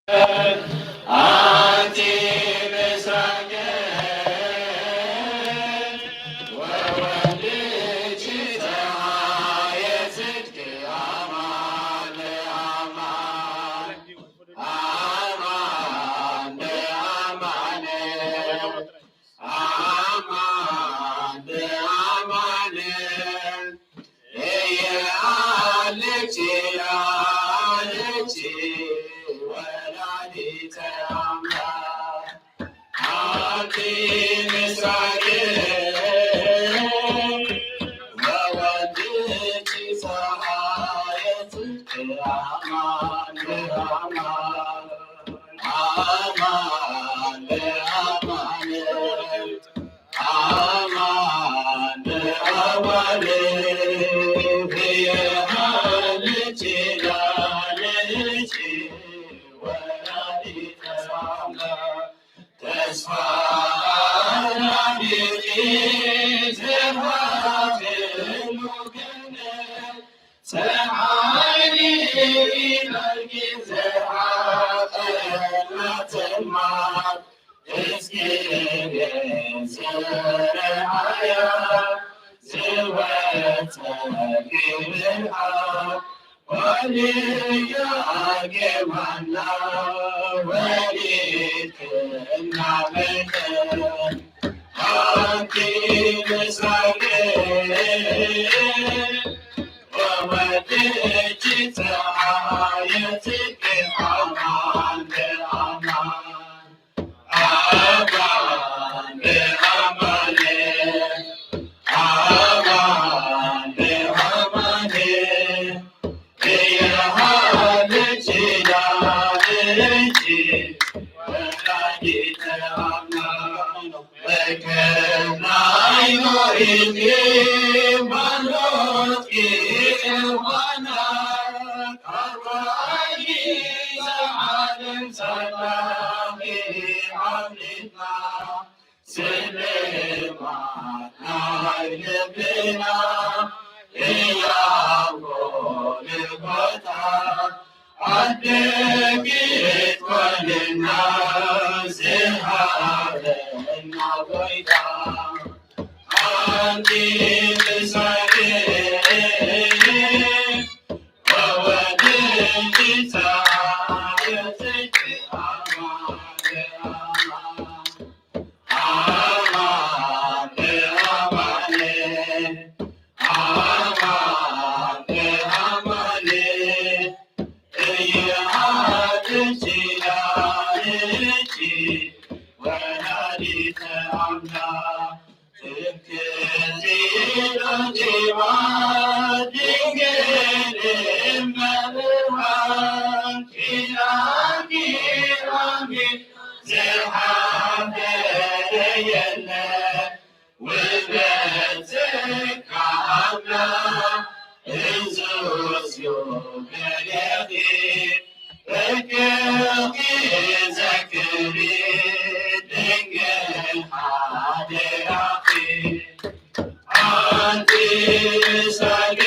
ኣንቲ ምስራቅ ወወልድኪ ፀሐየ ጽድቂ ኣማን ኣማን ኣማን ኣማን ኣማን ኣማን እየ ኣልኪ ኣልኪ ወላዲተ ኣምላክ ኣንቲ ምስራቅ ወወልድኪ ፀሐየ ጽድቂ ኣማን ኣማን ኣማን ኣማን አማን አማን ብዬሃለች ላለች ወላዲተ አምላክ ተስፋ አድራጊ ተባዕቴ ሉገነ ፀዓይኒ ኢናልኪ ዘሓጠናትማ እስኪ ዘረዓያ ዝወፀኪ ብርሃን ወልያ ጌማና ወሊድክና መጠን ኣንቲ ምሳሌ ወወልድኪ ፀዓየ ጽድቂ ኣማን ብኣማን ኣማን ብኣማን ኣማን ብኣማን እየሃለች ላለች ወላዲተ አምላክ ስልማት ናይ ልብና ህያው ጎልጎታ ኣደጊት ኮንና ዝሃበና ጎይታ ኣንቲ ምሳሌ ወወልድኪ ፀዓየ ጽድቂ ኣማን ዝሓደረ የለን ውበት ዝካኣና እዙዝ ዩ ገሌኺ በክኺ ዘክሪ ድንግል ሓደራኺ ኣንቲ ምሳሌ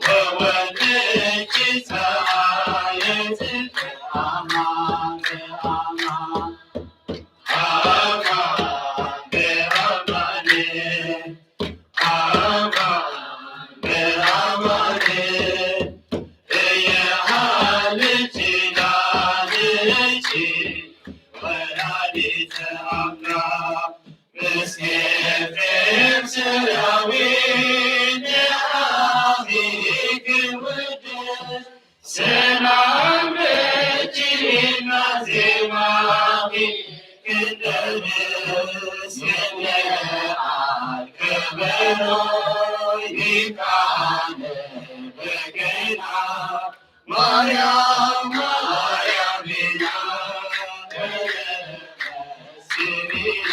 ወወልድኪ ፀዓየ ጽድቂ ኣማን ኣማን ሰላም ለኪ እናት ዜማኺ ክንደርስ የለዓል ከበሮ ይቃነ በገና ማርያም ማርያም ኢና ተመስገን ኢና።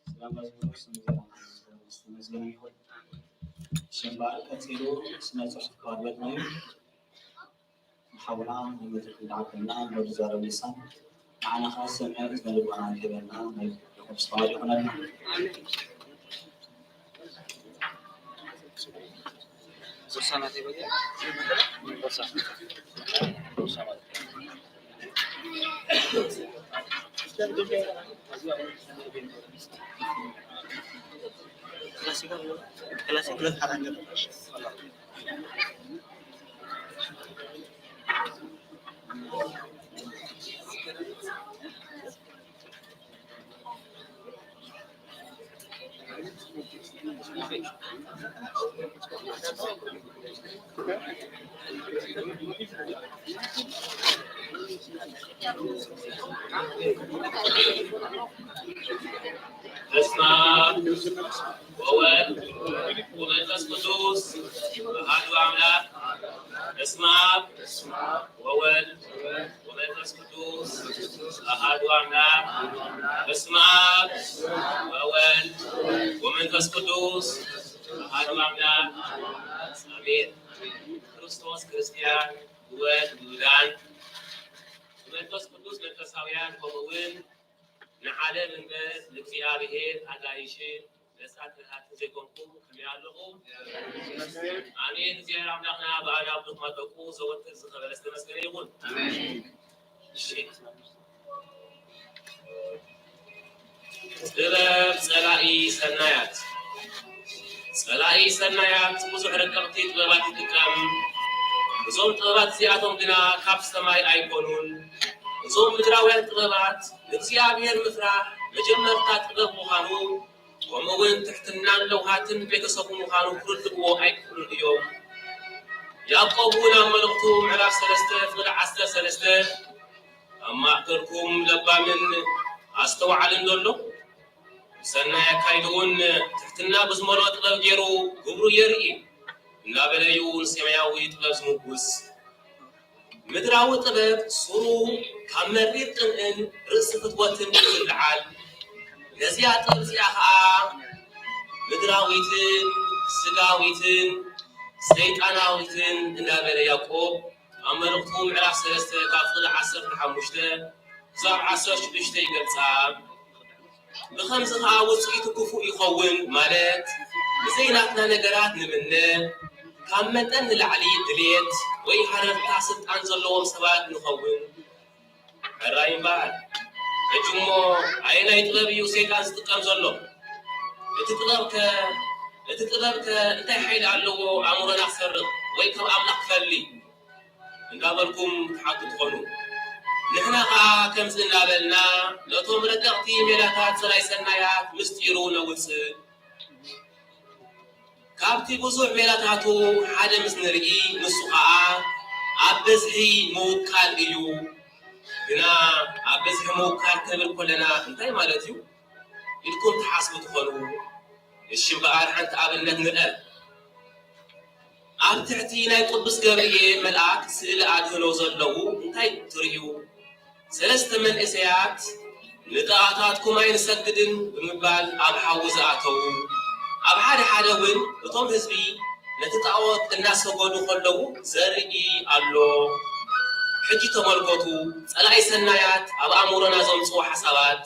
ሰላም ለዝመንፈስ ቅዱስ ተመስገን ይሁን። ሽምባል ቀጺሉ ስነ ጽሑፍ ክቐርበልና እዩ። ንሓውና ንመድረኽ እንዳዓደልና ንወዲ ዛረብ ልሳን ንዓና ኸዓ ሰሚዕ እዝነ ልቦና ይህበና። ናይ ምስተዋዕል ይኹነልና። በስመ አብ ወወልድ ወመንፈስ ቅዱስ አሐዱ አምላክ። በስመ አብ ወወልድ ወመንፈስ ቅዱስ አሐዱ አምላክ። በስመ አብ ወወልድ ወመንፈስ ቅዱስ አሐዱ አምላክ አሜን። ክርስቶስ ክርስቲያን፣ ወልድ ውሉዳን፣ መንፈስ ቅዱስ መንፈሳውያን፣ ከምኡ እውን ንዓለም እምበር ንእግዚኣብሔር ኣጋይሽን ነጻት ረሃጥን ዘይኮንኩ ከመይ ኣለኹ? ኣሜን። እግዚኣብሔር ኣምላኽና ብኣና ብሩኽ መጠቁ ዘወትር ዝኸበረ ዝተመስገነ ይኹን። ኣሜን። እሺ። ጥበብ ጸላኢ ሰናያት። ጸላኢ ሰናያት ብዙሕ ረቀቕቲ ጥበባት ይጥቀም። እዞም ጥበባት እዚኣቶም ግና ካብ ሰማይ ኣይኮኑን። እዞም ምድራውያን ጥበባት ንእግዚኣብሔር ምፍራሕ መጀመርታ ጥበብ ምዃኑ፣ ከምኡ እውን ትሕትናን ለውሃትን ቤተሰቡ ምዃኑ ክርድእዎ ኣይክእሉን እዮም። ያዕቆብ እውን ኣብ መልእኽቱ ምዕራፍ ሰለስተ ፍቕዲ ዓሰርተ ሰለስተ፣ ኣብ ማእከልኩም ለባምን ኣስተውዓልን ዘሎ? ሰናይ ኣካይድኡን ትሕትና ብዝመልኦ ጥበብ ገይሩ ግብሩ የርኢ እናበለ እዩ ንሰማያዊ ጥበብ ዝምጉስ። ምድራዊ ጥበብ ሱሩ ካብ መሪር ቅንእን ርእሲ ፍትወትን እዩ ዝለዓል። ነዚኣ ጥበብ እዚኣ ኸዓ ምድራዊትን ስጋዊትን ሰይጣናዊትን እናበለ ያዕቆብ ኣብ መልእኽቱ ምዕራፍ ሰለስተ ካብ ፍቕዲ ዓሰርተ ሓሙሽተ ክሳብ ዓሰርተ ሽዱሽተ ይገልጻ። ብኸምዚ ኸዓ ውፅኢቱ ክፉእ ይኸውን፣ ማለት ብዘይ ናትና ነገራት ንምነ፣ ካብ መጠን ንላዕሊ ድሌት ወይ ሃረርታ ስልጣን ዘለዎም ሰባት ንኸውን። ሕራይ እምበኣር፣ ሕጂ እሞ ኣየናይ ጥበብ እዩ ሰይጣን ዝጥቀም ዘሎ? እቲ ጥበብ ከ፣ እቲ ጥበብ ከ እንታይ ሓይሊ ኣለዎ ኣእምሮና ክሰርቕ ወይ ካብ ኣምላኽ ክፈሊ? እንዳበልኩም ትሓቱ ትኾኑ። ንሕና ኸዓ ከምዚ እናበልና ነቶም ረቀቕቲ ሜላታት ጸላኢ ሰናያት ምስጢሩ ነውጽእ። ካብቲ ብዙሕ ሜላታቱ ሓደ ምስ ንርኢ፣ ንሱ ኸዓ ኣብ ብዝሒ ምውካል እዩ። ግና ኣብ ብዝሒ ምውካል ክንብል ከለና እንታይ ማለት እዩ ኢልኩም ትሓስቡ ትኾኑ። እሺ እምበኣር ሓንቲ ኣብነት ንርአ። ኣብ ትሕቲ ናይ ቅዱስ ገብርኤል መልኣክ ስእሊ ኣድህኖ ዘለዉ እንታይ ትርእዩ? ሰለስተ መንእሰያት ንጣኦታትኩም ኣይንሰግድን ብምባል ኣብ ሓዊ ዝኣተዉ። ኣብ ሓደ ሓደ እውን እቶም ህዝቢ ነቲ ጣኦት እናሰገዱ ከለዉ ዘርኢ ኣሎ። ሕጂ ተመልከቱ፣ ጸላኢ ሰናያት ኣብ ኣእምሮና ዘምጽዎ ሓሳባት።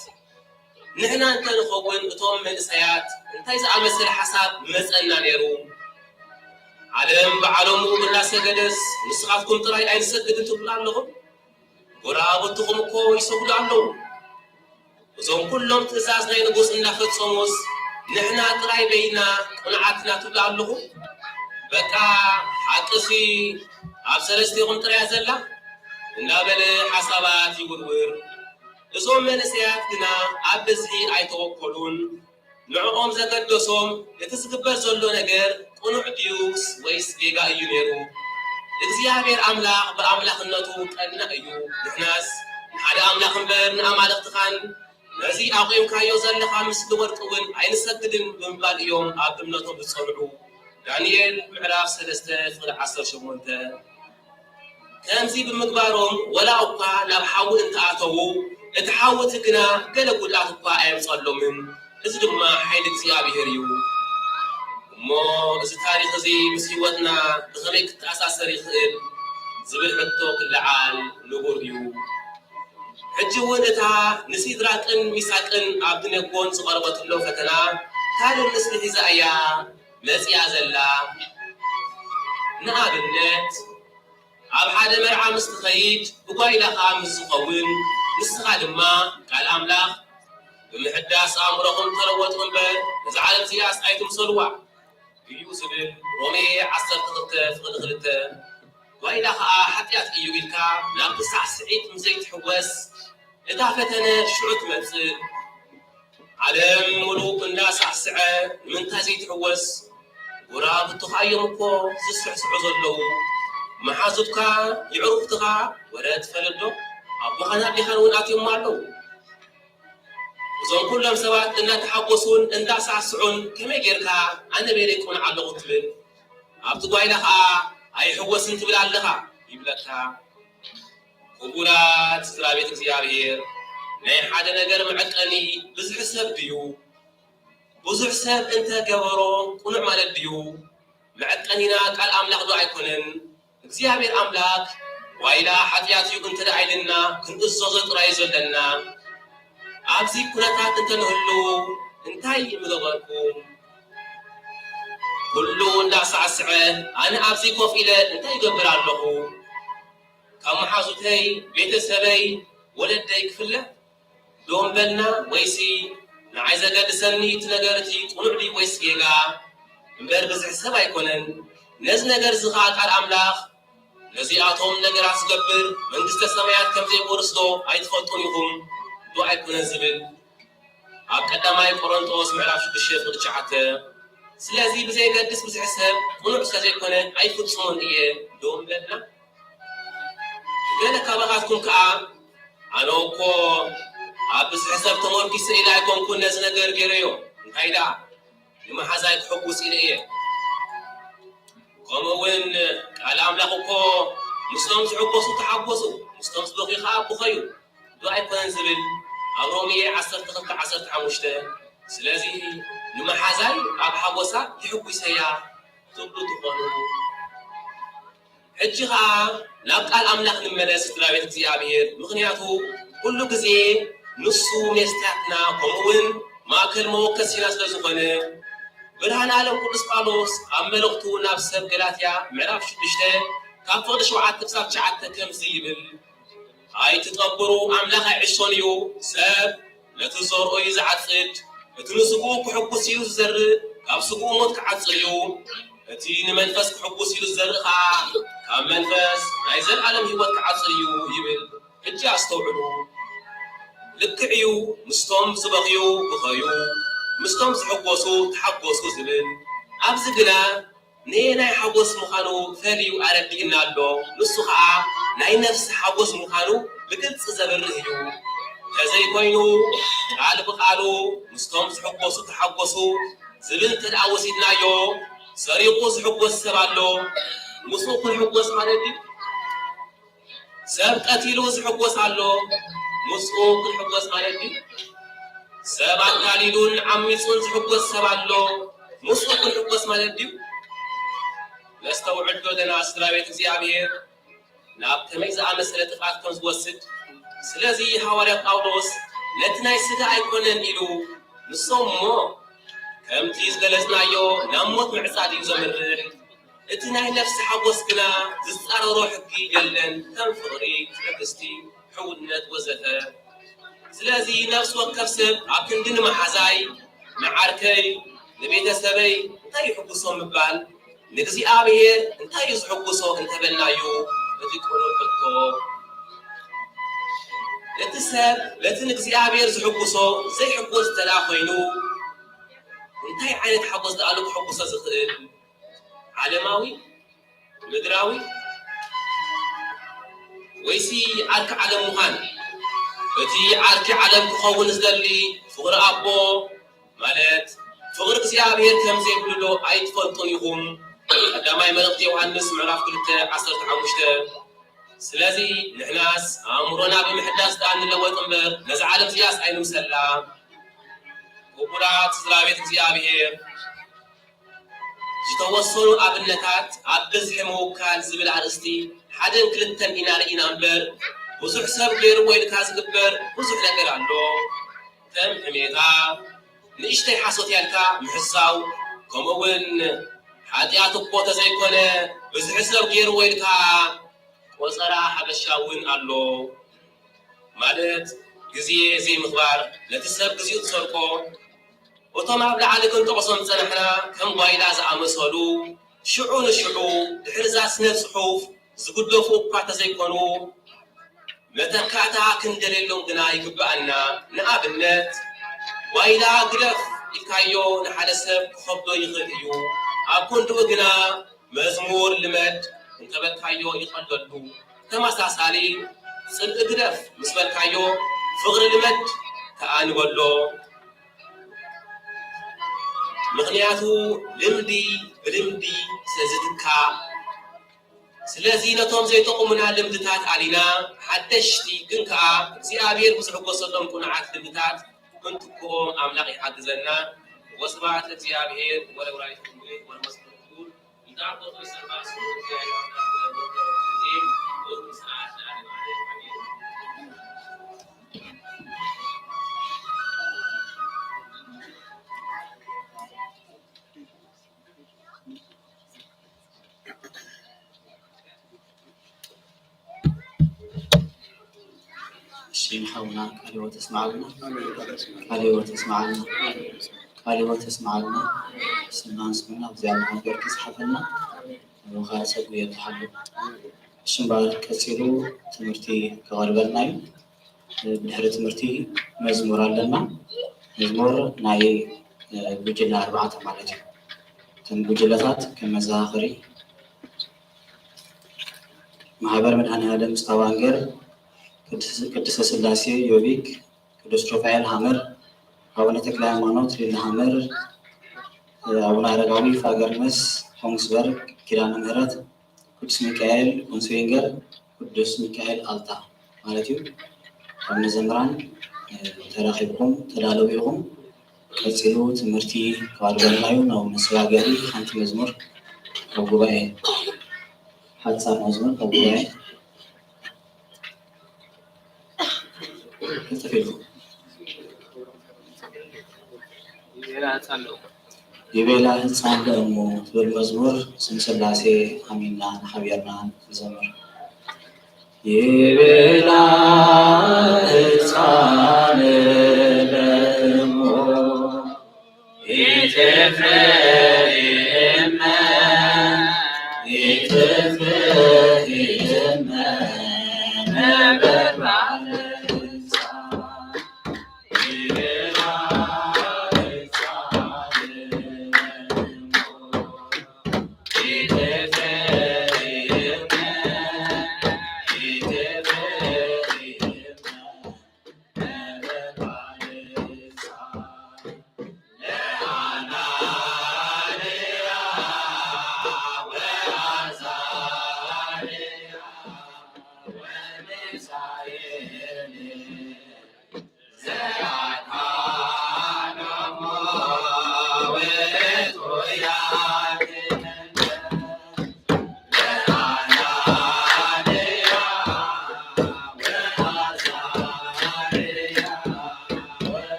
ንሕና እንተንኸውን እቶም መንእሰያት እንታይ ዝኣመሰለ ሓሳብ ምመጸና ነይሩ? ዓለም ብዓለሙ እናሰገደስ ንስኻትኩም ጥራይ ኣይንሰግድን ትብሉ ኣለኹም? ጎረባብትኹም እኮ ይሰግዱ ኣለዉ። እዞም ኩሎም ትእዛዝ ናይ ንጉስ እንዳፈጸሙስ ንሕና ጥራይ በይና ቁኑዓትና ትብሉ ኣለኹም? በቃ ሓቅሲ ኣብ ሰለስቴኹም ጥራያ ዘላ እንዳበለ ሓሳባት ይውርውር። እዞም መንእሰያት ግና ኣብ ብዝሒ ኣይተወከሉን። ንዕኦም ዘገደሶም እቲ ዝግበር ዘሎ ነገር ቅኑዕ ድዩስ ወይስ ጌጋ እዩ ነይሩ? እግዚኣብሔር ኣምላኽ ብኣምላኽነቱ ቀናእ እዩ። ንሕናስ ንሓደ ኣምላኽ እምበር ንኣማልኽትኻን ነዚ ኣቑምካዮ ዘለኻ ምስሊ ወርቂ እውን ኣይንሰግድን ብምባል እዮም ኣብ እምነቶም ዝጸንዑ። ዳንኤል ምዕራፍ ሰለስተ ፍቕዲ ዓሰርተ ሸሞንተ። ከምዚ ብምግባሮም ወላ እኳ ናብ ሓዊ እንተኣተዉ እቲ ሓዊ እቲ ግና ገለ ጉድኣት እኳ ኣየምጸሎምን። እዚ ድማ ሓይሊ እግዚኣብሔር እዩ። እሞ እዚ ታሪኽ እዚ ምስ ህይወትና ብኸመይ ክተኣሳሰር ይኽእል ዝብል ሕቶ ክለዓል ንቡር እዩ። ሕጂ እውን እታ ንሲድራቅን ሚሳቅን ኣብቲ ነጎን ዝቐረበትሎ ፈተና ካልእ ምስሊ ሒዛ እያ መጺኣ ዘላ። ንኣብነት ኣብ ሓደ መርዓ ምስ ትኸይድ ብጓይላኻ ምስ ዝኸውን ንስኻ ድማ ቃል ኣምላኽ ብምሕዳስ ኣእምሮኹም ተለወጡ እምበር ነዛ ዓለም እዚኣስ ኣይትምሰልዋ እዩ ዝብል ሮሜ ዓሰርተ ክልተ ፍቕዲ ክልተ። ጓይላ ኸኣ ሓጢኣት እዩ ኢልካ ናብቲ ሳዕስዒት ምስ ዘይትሕወስ እታ ፈተነ ሽዑ ትመጽእ። ዓለም ምሉእ እንዳሳዕስዐ ንምንታይ ዘይትሕወስ? ጎረባብትኻ እዮም እኮ ዝስዕስዑ ዘለዉ። መሓዙትካ የዕሩኽትኻ ወረ ትፈልጥ ዶ? ኣቦኻን ኣዴኻን እውን ኣትዮም ኣለዉ። እዞም ኩሎም ሰባት እንዳተሓጎሱን እንዳሳዕስዑን ከመይ ጌርካ ኣነ በይነይ ቅኑዕ ኣለኹ ትብል? ኣብቲ ጓይላ ኸኣ ኣይሕወስን ትብል ኣለኻ ይብለካ። ክቡራት ስድራ ቤት እግዚኣብሔር፣ ናይ ሓደ ነገር መዐቀኒ ብዙሕ ሰብ ድዩ? ብዙሕ ሰብ እንተ ገበሮ ቅኑዕ ማለት ድዩ? መዐቀኒና ቃል ኣምላኽ ዶ ኣይኮነን? እግዚኣብሔር ኣምላኽ ዋይላ ሓጢኣት እዩ እንተ ደኣ ኢልና ክንእዘዞ ጥራይ እዩ ዘለና። ኣብዚ ኩነታት እንተ ንህሉ እንታይ ምገበርኩም? ኩሉ እንዳሳዕስዐ ኣነ ኣብዚ ኮፍ ኢለ እንታይ ይገብር ኣለኹ? ካብ መሓዙተይ፣ ቤተሰበይ፣ ወለደይ ክፍለ ዶ ምበልና? ወይሲ ንዓይ ዘገድሰኒ እቲ ነገር እቲ ቅኑዕ ድዩ ወይስ ጌጋ እምበር ብዝሒ ሰብ ኣይኮነን። ነዚ ነገር እዚ ኸኣ ቃል ኣምላኽ ነዚኣቶም ነገራት ዝገብር መንግስተ ሰማያት ከም ዘይወርስ ዶ ኣይትፈልጡን ኢኹም ዶ ኣይኮነን ዝብል ኣብ ቀዳማይ ቆሮንጦስ ምዕራፍ ሽዱሽተ ፍቕዲ ትሽዓተ። ስለዚ ብዘየገድስ ብዝሒ ሰብ ቅኑዕ ስለ ዘይኮነ ኣይፍጽሞን እየ ዶ ምበልና? ገለ ካባኻትኩም ከኣ ኣነ እኮ ኣብ ብዝሒ ሰብ ተመርኪሰ ኢለ ኣይኮንኩን ነዚ ነገር ገይረዮ፣ እንታይ ደኣ ንመሓዛይ ክሕጉስ ኢለ እየ። ከምኡ እውን ቃል ኣምላኽ እኮ ምስቶም ዝሕጎሱ ተሓጎሱ፣ ምስቶም ዝበኽዩ ከኣ ብኸዩ ዶ ኣይኮነን ዝብል ኣብ ሮሜ ዓሰርተ ክልተ ዓሰርተ ሓሙሽተ። ስለዚ ንመሓዛይ ኣብ ሓጎሳ ይሕጉሰያ ትብሉ ትኾኑ። ሕጂ ኸኣ ናብ ቃል ኣምላኽ ንመለስ ስድራ ቤት እግዚኣብሔር፣ ምኽንያቱ ኩሉ ግዜ ንሱ ሜስትያትና ከምኡ እውን ማእከል መወከሲና ስለ ዝኾነ። ብርሃን ዓለም ቅዱስ ጳውሎስ ኣብ መልእኽቱ ናብ ሰብ ገላትያ ምዕራፍ ሽዱሽተ ካብ ፍቕዲ ሸውዓተ ክሳብ ትሽዓተ ከምዚ ይብል። ኣይትጠብሩ፣ ኣምላኽ ኣይዕሾን እዩ። ሰብ ነቲ ዝዘርኦ እዩ ዝዓጽድ። እቲ ንስግኡ ክሕጉስ እዩ ዝዘርእ፣ ካብ ስግኡ ሞት ክዓጽድ እዩ። እቲ ንመንፈስ ክሕጉስ ኢሉ ዝዘርእ ኸኣ ካብ መንፈስ ናይ ዘለኣለም ህይወት ክዓጽድ እዩ ይብል። ሕጂ ኣስተውዕሉ። ልክዕ እዩ፣ ምስቶም ዝበኽዩ ብኸዩ፣ ምስቶም ዝሕጎሱ ተሓጎሱ ዝብል። ኣብዚ ግና ነየናይ ሓጎስ ምዃኑ ፈልዩ ኣረዲእና ኣሎ። ንሱ ኸኣ ናይ ነፍሲ ሓጎስ ምዃኑ ብግልጺ ዘብርህ እዩ። እንተዘይኮይኑ ቃል ብቓሉ ምስቶም ዝሕጎሱ ተሓጎሱ ዝብል እንተ ደኣ ወሲድናዮ፣ ሰሪቑ ዝሕጎስ ሰብ ኣሎ፣ ምስኡ ክንሕጎስ ማለት ድዩ? ሰብ ቀቲሉ ዝሕጎስ ኣሎ፣ ምስኡ ክንሕጎስ ማለት ድዩ? ሰብ ኣታሊሉን ዓሚጹን ዝሕጎስ ሰብ ኣሎ፣ ምስኡ ክንሕጎስ ማለት ድዩ? ነስተውዕል ዶ ደና ስድራ ቤት እግዚኣብሔር? ናብ ከመይ ዝኣመሰለ ጥፍኣት ከም ዝወስድ። ስለዚ ሃዋርያ ጳውሎስ ነቲ ናይ ስጋ ኣይኮነን ኢሉ፣ ንሶም እሞ ከምቲ ዝገለጽናዮ ናብ ሞት ምዕጻድ እዩ ዘምርሕ። እቲ ናይ ነፍሲ ሓጎስ ግና ዝጻረሮ ሕጊ የለን፣ ከም ፍቕሪ፣ ትዕግስቲ፣ ሕውነት ወዘተ። ስለዚ ነፍሲ ወከፍ ሰብ ኣብ ክንዲ ንመሓዛይ፣ ንዓርከይ፣ ንቤተሰበይ እንታይ ይሕጉሶም ምባል፣ ንእግዚኣብሔር እንታይ እዩ ዝሕጉሶ እንተበልናዩ፣ እቲ ቅኑዕ ሕቶ። እቲ ሰብ ነቲ ንእግዚኣብሔር ዝሕጉሶ ዘይሕጎስ እንተ ደኣ ኮይኑ፣ እንታይ ዓይነት ሓጎስ ደኣሉ ክሕጉሶ ዝኽእል? ዓለማዊ፣ ምድራዊ፣ ወይሲ ዓርኪ ዓለም ምዃን? እቲ ዓርኪ ዓለም ክኸውን ዝደሊ ፍቕሪ ኣቦ፣ ማለት ፍቕሪ እግዚኣብሔር ከም ዘይብሉ ዶ ኣይትፈልጡን ኢኹም? ቀዳማይ መልእኽቲ ዮሃንስ ምዕራፍ ክልተ ዓሰርተ ሓሙሽተ። ስለዚ ንሕናስ ኣእምሮና ብምሕዳስ ደኣ ንለወጥ እምበር፣ ነዛ ዓለም እዚኣስ ኣይንምሰላ። ክቡራት ስድራ ቤት እግዚኣብሔር፣ ዝተወሰኑ ኣብነታት ኣብ ብዝሒ ምውካል ዝብል ኣርእስቲ ሓደን ክልተን ኢና ርኢና እምበር፣ ብዙሕ ሰብ ገይርዎ ኢልካ ዝግበር ብዙሕ ነገር ኣሎ። ከም ሕሜታ፣ ንእሽተይ ሓሶት ያልካ ምሕሳው፣ ከምኡ እውን ሓጢኣት እኮ ተዘይኮነ ብዝሒ ሰብ ገይርዎ ኢልካ ቆጸራ ሓበሻ እውን ኣሎ። ማለት ግዜ ዘይምኽባር፣ ነቲ ሰብ ግዚኡ ትሰርቆ። እቶም ኣብ ላዕሊ ክንጠቕሶም ዝጸናሕና ከም ጓይላ ዝኣመሰሉ፣ ሽዑ ንሽዑ ድሕሪ እዛ ስነ ጽሑፍ ዝግደፉ እኳ ተዘይኮኑ፣ መተካእታ ክንደልየሎም ግና ይግብኣና። ንኣብነት፣ ጓይላ ግደፍ ኢልካዮ ንሓደ ሰብ ክኸብዶ ይኽእል እዩ። ኣብ ክንድኡ ግና መዝሙር ልመድ እንተበልካዮ ይቐለሉ። ተመሳሳሊ፣ ጽልኢ ግደፍ ምስ በልካዮ ፍቕሪ ልመድ ከኣ ንበሎ። ምኽንያቱ ልምዲ ብልምዲ ስለ ዝትካእ። ስለዚ ነቶም ዘይጠቕሙና ልምድታት ኣሊና ሓደሽቲ ግን ከኣ እግዚኣብሔር ብዝሕጎሰሎም ቅኑዓት ልምድታት ክንትክኦም ኣምላኽ ይሓግዘና። ወስብሐት ለእግዚኣብሔር ወለወላዲቱ ድንግል ወለመስቀሉ ክቡር። እሺ፣ ንሓውና ቃለ ሕይወት ኣስምዓልና። ቃለ ሕይወት ኣስምዓልና። ቃለ ሕይወት ኣስምዓልና። ስምና ንስምና እግዚኣብሔር ነገር ክጽሓፈልና። ንኻልእ ሰብ የብዝሓሉ። እሺ፣ እምበኣር ቀጺሉ ትምህርቲ ክቐርበልና እዩ። ብድሕሪ ትምህርቲ መዝሙር ኣለና። መዝሙር ናይ፣ እ፣ ጉጅለ ኣርባዕተ ማለት እዩ። እተን ጉጅለታት ከም መዘኻኸሪ ማሕበር መድኃኔ ዓለም ጻዋንገር፣ ቅድስ-፣ ቅድስተ ሥላሴ ዮቢክ፣ ቅዱስ ሩፋኤል ሃመር፣ ኣቡነ ተክለ ሃይማኖት ሊለ ሃመር፣ ኣቡነ ኣረጋዊ ፋገርመስ፣ ኮንግስበርግ፣ ኪዳነ ምህረት፣ ቅዱስ ሚካኤል ኮንስዊንገር፣ ቅዱስ ሚካኤል ኣልታ ማለት እዩ። ካብ መዘምራን፣ እ፣ ተራኺብኩም ተዳለዉ ኢኹም። ቀጺሉ ትምህርቲ ክቐርበልና እዩ። ናብ መሰጋገሪ ሓንቲ መዝሙር ካብ ጉባኤ፣ ሓጻር መዝሙር ካብ ጉባኤ። ሕጽፍ ኢልኩም። ይቤላ ህጻን ለእሙ። ይቤላ ህጻን ለእሙ ትብል መዝሙር ስም ስላሴ ኣሚንና ንሓቢርና ንዘምር። ይቤላ ህጻን ለእሙ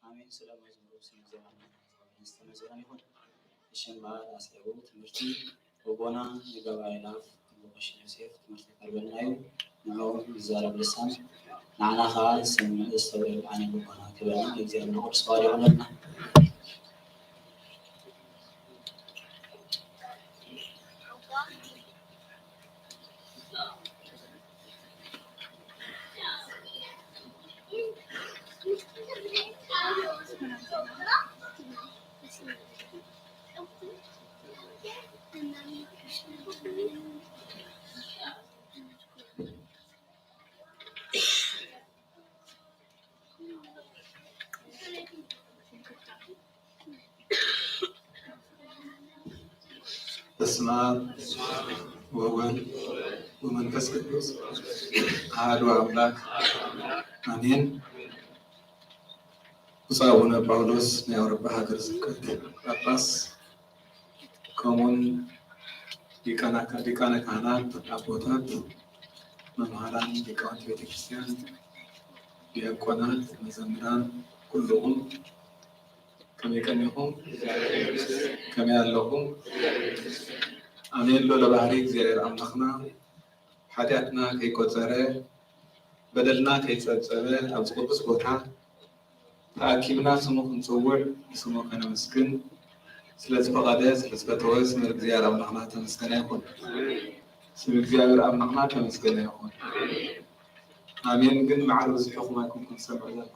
ኣሜን። ስለ መዝሙሩ ስም እግዚኣብሔር ዝተመስገነ ይኹን። እሺ፣ እምበኣር ኣስዒቡ ትምህርቲ ኣቦና ንገባሬ ላፍ ኣቦ ቀሺ ዮሴፍ ትምህርቲ ከቅርበልና እዩ። ንዑ ንዛረብ ልሳን፣ ንዓና ኸዓ ስምዕ ዘስተውዕል ዓይነ ልቦና ክህበና እግዚኣብሔር ቅዱስ ፍቓዱ ይኹነልና። በስመ አብ ወወልድ ወመንፈስ ቅዱስ አሐዱ አምላክ አሜን። ብፁዕ አቡነ ጳውሎስ ናይ አውሮፓ ሀገረ ስብከት ጳጳስ፣ ከምኡውን ሊቃነ፣ ሊቃነ ካህናት፣ አቦታት፣ መምህራን፣ ሊቃውንቲ ቤተክርስቲያን፣ ዲያቆናት፣ መዘምራን፣ ኩልኹም ከመይ ቀኒኹም? ከመይ ኣለኹም? ኣሜን። ልዑለ ባህሪ እግዚኣብሔር ኣምላኽና ሓጢኣትና ከይቆጸረ፣ በደልና ከይጸብጸበ፣ ኣብዚ ቅዱስ ቦታ ተኣኪብና ስሙ ክንጽውዕ፣ ንስሙ ከነመስግን ስለ ዝፈቐደ፣ ስለ ዝፈተወ፣ ስም እግዚኣብሔር ኣምላኽና ተመስገነ ይኹን። ስም እግዚኣብሔር ኣምላኽና ተመስገነ ይኹን። ኣሜን። ግን መዓር በዚሕኹም ኣይኮንኩን ዝሰምዕ ዘለኹ።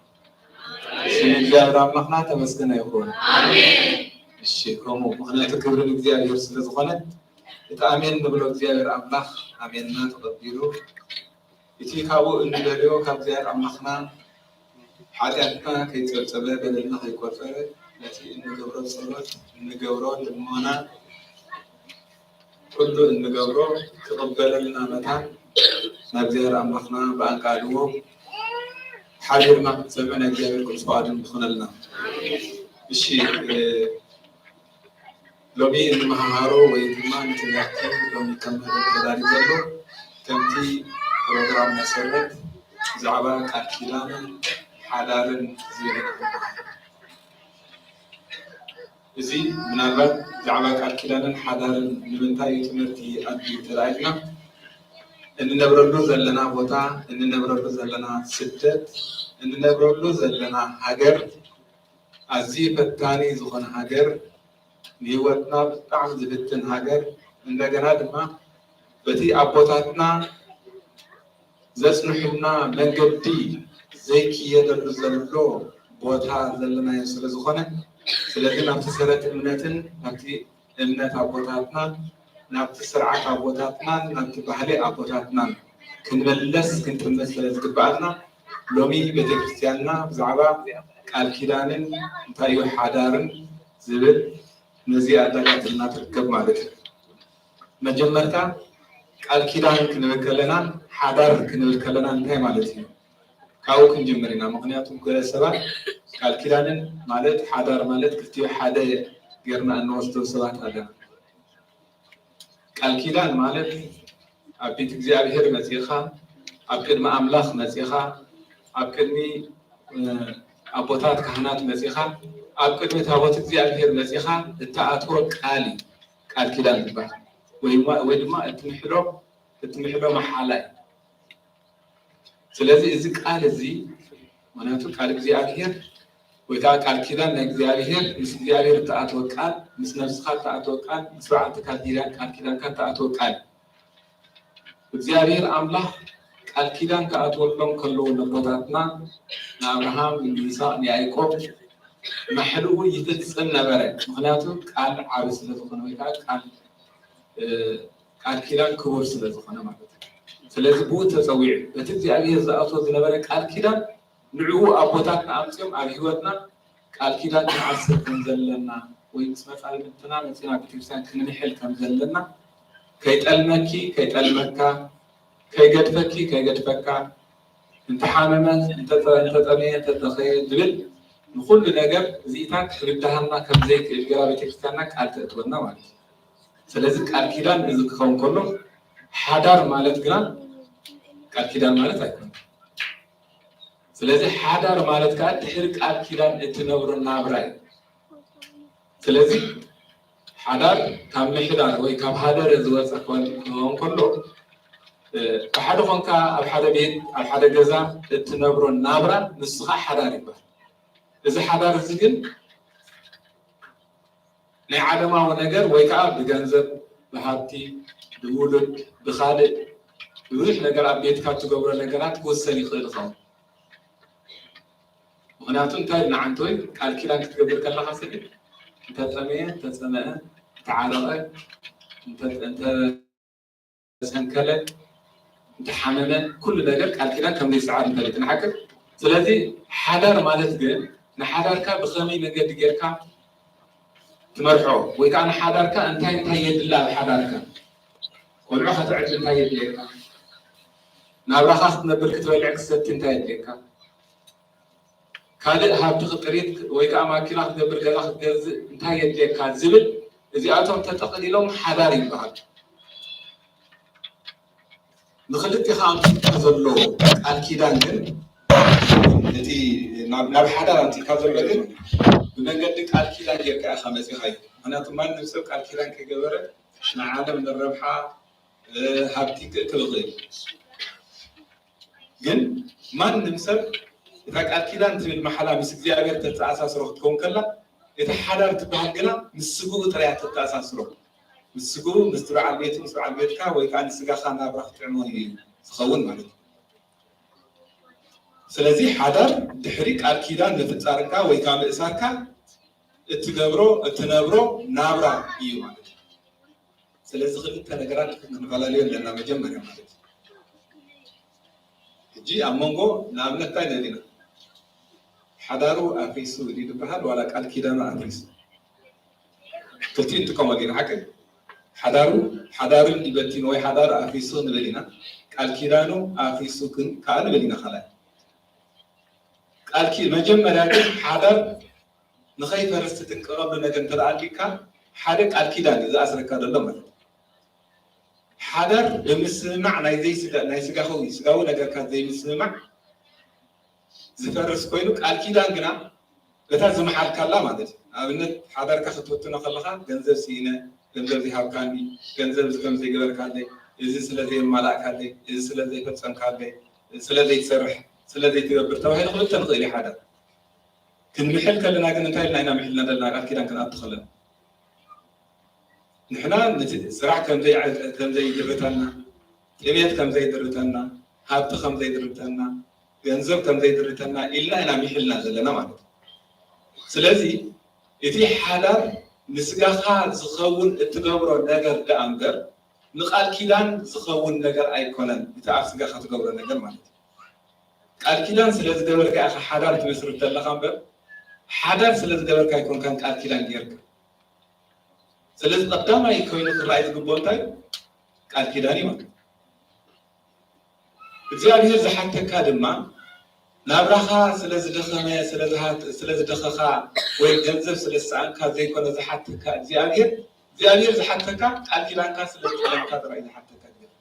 ስም እግዚኣብሔር ኣምላኽና ተመስገነ ይኹን። ኣሜን። እሺ፣ ከምኡ ምኽንያቱ ክብሪ ንእግዚኣብሔር ስለ ዝኾነ፣ እቲ ኣሜን ንብሎ እግዚኣብሔር ኣምላኽ ኣሜንና ተቐቢሉ፣ እቲ ካብኡ እንደልዮ ካብ እግዚኣብሔር ኣምላኽና ሓጢኣትና ከይጸብጸበ፣ በደልና ከይቆጸረ፣ ነቲ እንገብሮ ጸሎት፣ እንገብሮ ልመና፣ ኩሉ እንገብሮ ክቕበለልና መታን ናብ እግዚኣብሔር ኣምላኽና ብኣንቃልቦ ሓቢርና ክንሰምዕ ናይ እግዚኣብሔር ቅዱስ ፍቓዱ ይኹነልና። እሺ፣ እ፣ ሎሚ እንመሃሃሮ ወይ ድማ ንትምህርቲ ሎሚ ከም መደብ ተዳልዩ ዘሎ፣ ከምቲ ፕሮግራም መሰረት ብዛዕባ ቃል ኪዳንን ሓዳርን ዝብል እዩ። እዚ ምናልባት ብዛዕባ ቃል ኪዳንን ሓዳርን ንምንታይ እዩ ትምህርቲ ኣድልዩ እንተደኣ ኢልና፣ እንነብረሉ ዘለና ቦታ፣ እንነብረሉ ዘለና ስደት፣ እንነብረሉ ዘለና ሃገር ኣዝዩ ፈታኒ ዝኾነ ሃገር፣ ንህይወትና ብጣዕሚ ዝፍትን ሃገር፣ እንደገና ድማ በቲ ኣቦታትና ዘጽንሑልና መንገዲ ዘይክየደሉ ዘሎ ቦታ ዘለናዮ ስለ ዝኾነ፣ ስለዚ ናብቲ ሰረት እምነትን ናብቲ እምነት ኣቦታትናን ናብቲ ስርዓት ኣቦታትናን ናብቲ ባህሊ ኣቦታትናን ክንምለስ ክንጥምት ስለ ዝግብኣና፣ ሎሚ ቤተክርስትያንና ብዛዕባ ቃል ኪዳንን እንታይ እዩ ሓዳርን ዝብል ነዚ ኣዳላትና ትርከብ ማለት እዩ። መጀመርታ ቃል ኪዳን ክንብል ከለና ሓዳር ክንብል ከለና እንታይ ማለት እዩ? ካብኡ ክንጅምር ኢና። ምክንያቱ ገለ ሰባት ቃል ኪዳንን ማለት ሓዳር ማለት ክልቲኡ ሓደ ጌርና እንወስዶ ሰባት ኣለና። ቃል ኪዳን ማለት ኣብ ቤት እግዚኣብሔር መጺኻ፣ ኣብ ቅድሚ ኣምላኽ መጺኻ፣ ኣብ ቅድሚ ኣቦታት ካህናት መጺኻ፣ ኣብ ቅድሚ ታቦት እግዚኣብሔር መጺኻ እትኣትዎ ቃል እዩ ቃል ኪዳን ዝበሃል፣ ወይ ድማ እትምሕዶ እትምሕዶ መሓላ እዩ። ስለዚ እዚ ቃል እዚ ምክንያቱ ቃል እግዚኣብሔር ወይ ከዓ ቃል ኪዳን ናይ እግዚኣብሔር ምስ እግዚኣብሔር እትኣትወ ቃል፣ ምስ ነብስኻ እትኣትወ ቃል፣ ምስ በዓልቲ ቃል ኪዳንካ እትኣትወ ቃል፣ እግዚኣብሔር ኣምላኽ ቃል ኪዳን ክኣትወሎም ከለዉ ነቦታትና ንኣብርሃም፣ ንይስሐቅ፣ ንያዕቆብ ማሕልኡ ይፍጽም ነበረ። ምክንያቱ ቃል ዓቢ ስለ ዝኾነ ወይ ከዓ ቃል ቃል ኪዳን ክቡር ስለ ዝኾነ ማለት እዩ። ስለዚ ብኡ ተጸዊዑ በቲ እግዚኣብሔር ዝኣትዎ ዝነበረ ቃል ኪዳን ንዕኡ ኣቦታትና ኣምጺኦም ኣብ ህይወትና ቃል ኪዳን ክንዓስር ከም ዘለና ወይ ምስ መጻልምትና መጺና ቤተክርስትያን ክንምሕል ከም ዘለና ከይጠልመኪ ከይጠልመካ ከይገድፈኪ ከይገድፈካ እንተሓመመ እንተጠመየ እንተተኸየ ዝብል ንኩሉ ነገር እዚኢታት ክብድሃልና ከም ዘይክእል ገይራ ቤተክርስትያንና ቃል ተእትወና ማለት እዩ። ስለዚ ቃል ኪዳን እዚ ክኸውን ከሎ ሓዳር ማለት ግና ቃል ኪዳን ማለት ኣይኮነን። ስለዚ ሓዳር ማለት ከዓ ድሕሪ ቃል ኪዳን እትነብሮ ናብራ እዩ። ስለዚ ሓዳር ካብ ምሕዳር ወይ ካብ ሃደረ ዝወፀ ክኸውን ከሎ ብሓደ ኮንካ ኣብ ሓደ ቤት ኣብ ሓደ ገዛ እትነብሮ ናብራ ንሱ ከዓ ሓዳር ይበሃል። እዚ ሓዳር እዚ ግን ናይ ዓለማዊ ነገር ወይ ከዓ ብገንዘብ፣ ብሃብቲ፣ ብውሉድ፣ ብኻልእ ብብዙሕ ነገር ኣብ ቤትካ እትገብሮ ነገራት ክውሰን ይኽእል ይኸውን። ምክንያቱ እንታይ ኢልና ዓንተወይ ቃል ኪዳን ክትገብር ከለካ ስለ እንተጠመየ እንተፀመአ እንተዓረቐ እንተሰንከለ እንተሓመመ ኩሉ ነገር ቃል ኪዳን ከም ዘይሰዓር እንፈልጥ ንሓቅር። ስለዚ ሓዳር ማለት ግን ንሓዳርካ ብኸመይ መገዲ ጌርካ ትመርሖ ወይ ከዓ ንሓዳርካ እንታይ እንታይ የድላ ኣብ ሓዳርካ ቆልዑ ከተዕድ እንታይ የድልየካ ናብራኻ ክትነብር ክትበልዕ ክትሰቲ እንታይ የድልየካ ካልእ ሃብቲ ክጥሪት ወይ ከዓ ማኪና ክትገብር ገዛ ክትገዝእ እንታይ የድልየካ ዝብል እዚኣቶም ተጠቕሊሎም ሓዳር ይበሃል። ንክልቲኻ ኣምፅካ ዘሎ ቃል ኪዳን ግን እቲ ናብ ሓዳር ኣምፅካ ዘሎ ግን ብመንገዲ ቃል ኪዳን ጌርካ ኢኻ መፂኻዮ። ምክንያቱ ማንም ሰብ ቃል ኪዳን ከይገበረ ንዓለም ንረብሓ ሃብቲ ክእክብ ይኽእል። ግን ማንም ሰብ እታ ቃል ኪዳን ትብል መሓላ ምስ እግዚኣብሔር ተተኣሳስሮ ክትከውን ከላ እታ ሓዳር ትበሃል ግና ምስ ስግኡ ጥራያ ተተኣሳስሮ ምስ ስግኡ ምስቲ በዓል ቤቱ ምስ በዓል ቤትካ ወይ ከዓ ንስጋኻ ናብራ ክትጥዕሞ እዩ ዝኸውን ማለት እዩ። ስለዚ ሓዳር ድሕሪ ቃል ኪዳን ምፍፃርካ ወይ ከዓ ምእሳርካ እትገብሮ እትነብሮ ናብራ እዩ ማለት እዩ። ስለዚ ክልተ ነገራት ክንፈላለዮ ኣለና መጀመርያ ማለት እዩ። ሕጂ ኣብ መንጎ ንኣብነት እንታይ ንብል ኢና ሓዳሩ ኣፍሪሱ ድዩ ዝበሃል ዋላ ቃል ኪዳኑ ኣፍሪሱ ክልቲኡ ንጥቀመሉ ኢና ሓቂ ሓዳሩ ሓዳሩ እንዲበቲኑ ወይ ሓዳሩ ኣፍሪሱ ንብል ኢና ቃል ኪዳኑ ኣፍሪሱ ግን ከዓ ንብል ኢና ካልኣይ ቃል ኪ መጀመርያ ግን ሓዳር ንኸይፈርስ ትጥንቀቐሉ ነገር እንተ ኣልካ ሓደ ቃል ኪዳን እዩ ዝኣስረካ ዘሎ ማለት ሓዳር ብምስምማዕ ናይ ዘይስጋ ናይ ስጋዊ ስጋዊ ነገርካ ዘይምስምማዕ ዝፈርስ ኮይኑ ቃል ኪዳን ግና በታ ዝመሓልካላ ማለት እዩ። ኣብነት ሓዳርካ ክትብትኖ ከለካ ገንዘብ ስኢነ፣ ገንዘብ ዘይሃብካኒ፣ ገንዘብ እዚ ከም ዘይገበርካለይ፣ እዚ ስለ ዘየማላእካለይ፣ እዚ ስለ ዘይፈጸምካለይ፣ ስለ ዘይትሰርሕ፣ ስለ ዘይትገብር ተባሂሉ ክብተን ይኽእል እዩ ሓዳር። ክንምሕል ከለና ግን እንታይ ኢልና ኢና ምሒልና ዘለና ቃል ኪዳን ክንኣቱ ከለና? ንሕና ነቲ ስራሕ ከምዘይድርተና፣ ጥሜት ከምዘይድርተና፣ ሃብቲ ከምዘይድርተና፣ ገንዘብ ከምዘይድርተና ኢልና ኢና ሚሒልና ዘለና ማለት እዩ። ስለዚ እቲ ሓዳር ንስጋኻ ዝኸውን እትገብሮ ነገር ደኣ እምበር ንቃል ኪዳን ዝኸውን ነገር ኣይኮነን። እቲ ኣብ ስጋኻ ትገብሮ ነገር ማለት እዩ። ቃል ኪዳን ስለ ዝገበርካ ኢኻ ሓዳር ትመስርት ዘለኻ እምበር ሓዳር ስለ ዝገበርካ ኣይኮንካን ቃል ኪዳን ጌርካ። ስለዚ ቀዳማይ ኮይኑ ክረኣይ ዝግብኦ እንታይ እዩ? ቃል ኪዳን እዩ ማለት እዩ። እግዚኣብሔር ዝሓተካ ድማ ናብራኻ ስለ ዝደኸመ፣ ስለ ዝሃት-፣ ስለ ዝደኸኻ ወይ ገንዘብ ስለ ዝሰኣንካ ዘይኮነ ዝሓተካ እግዚኣብሔር፣ እግዚኣብሔር ዝሓተካ ቃል ኪዳንካ ስለ ዝጠለምካ ጥራይ ዝሓተካ እግዚኣብሔር።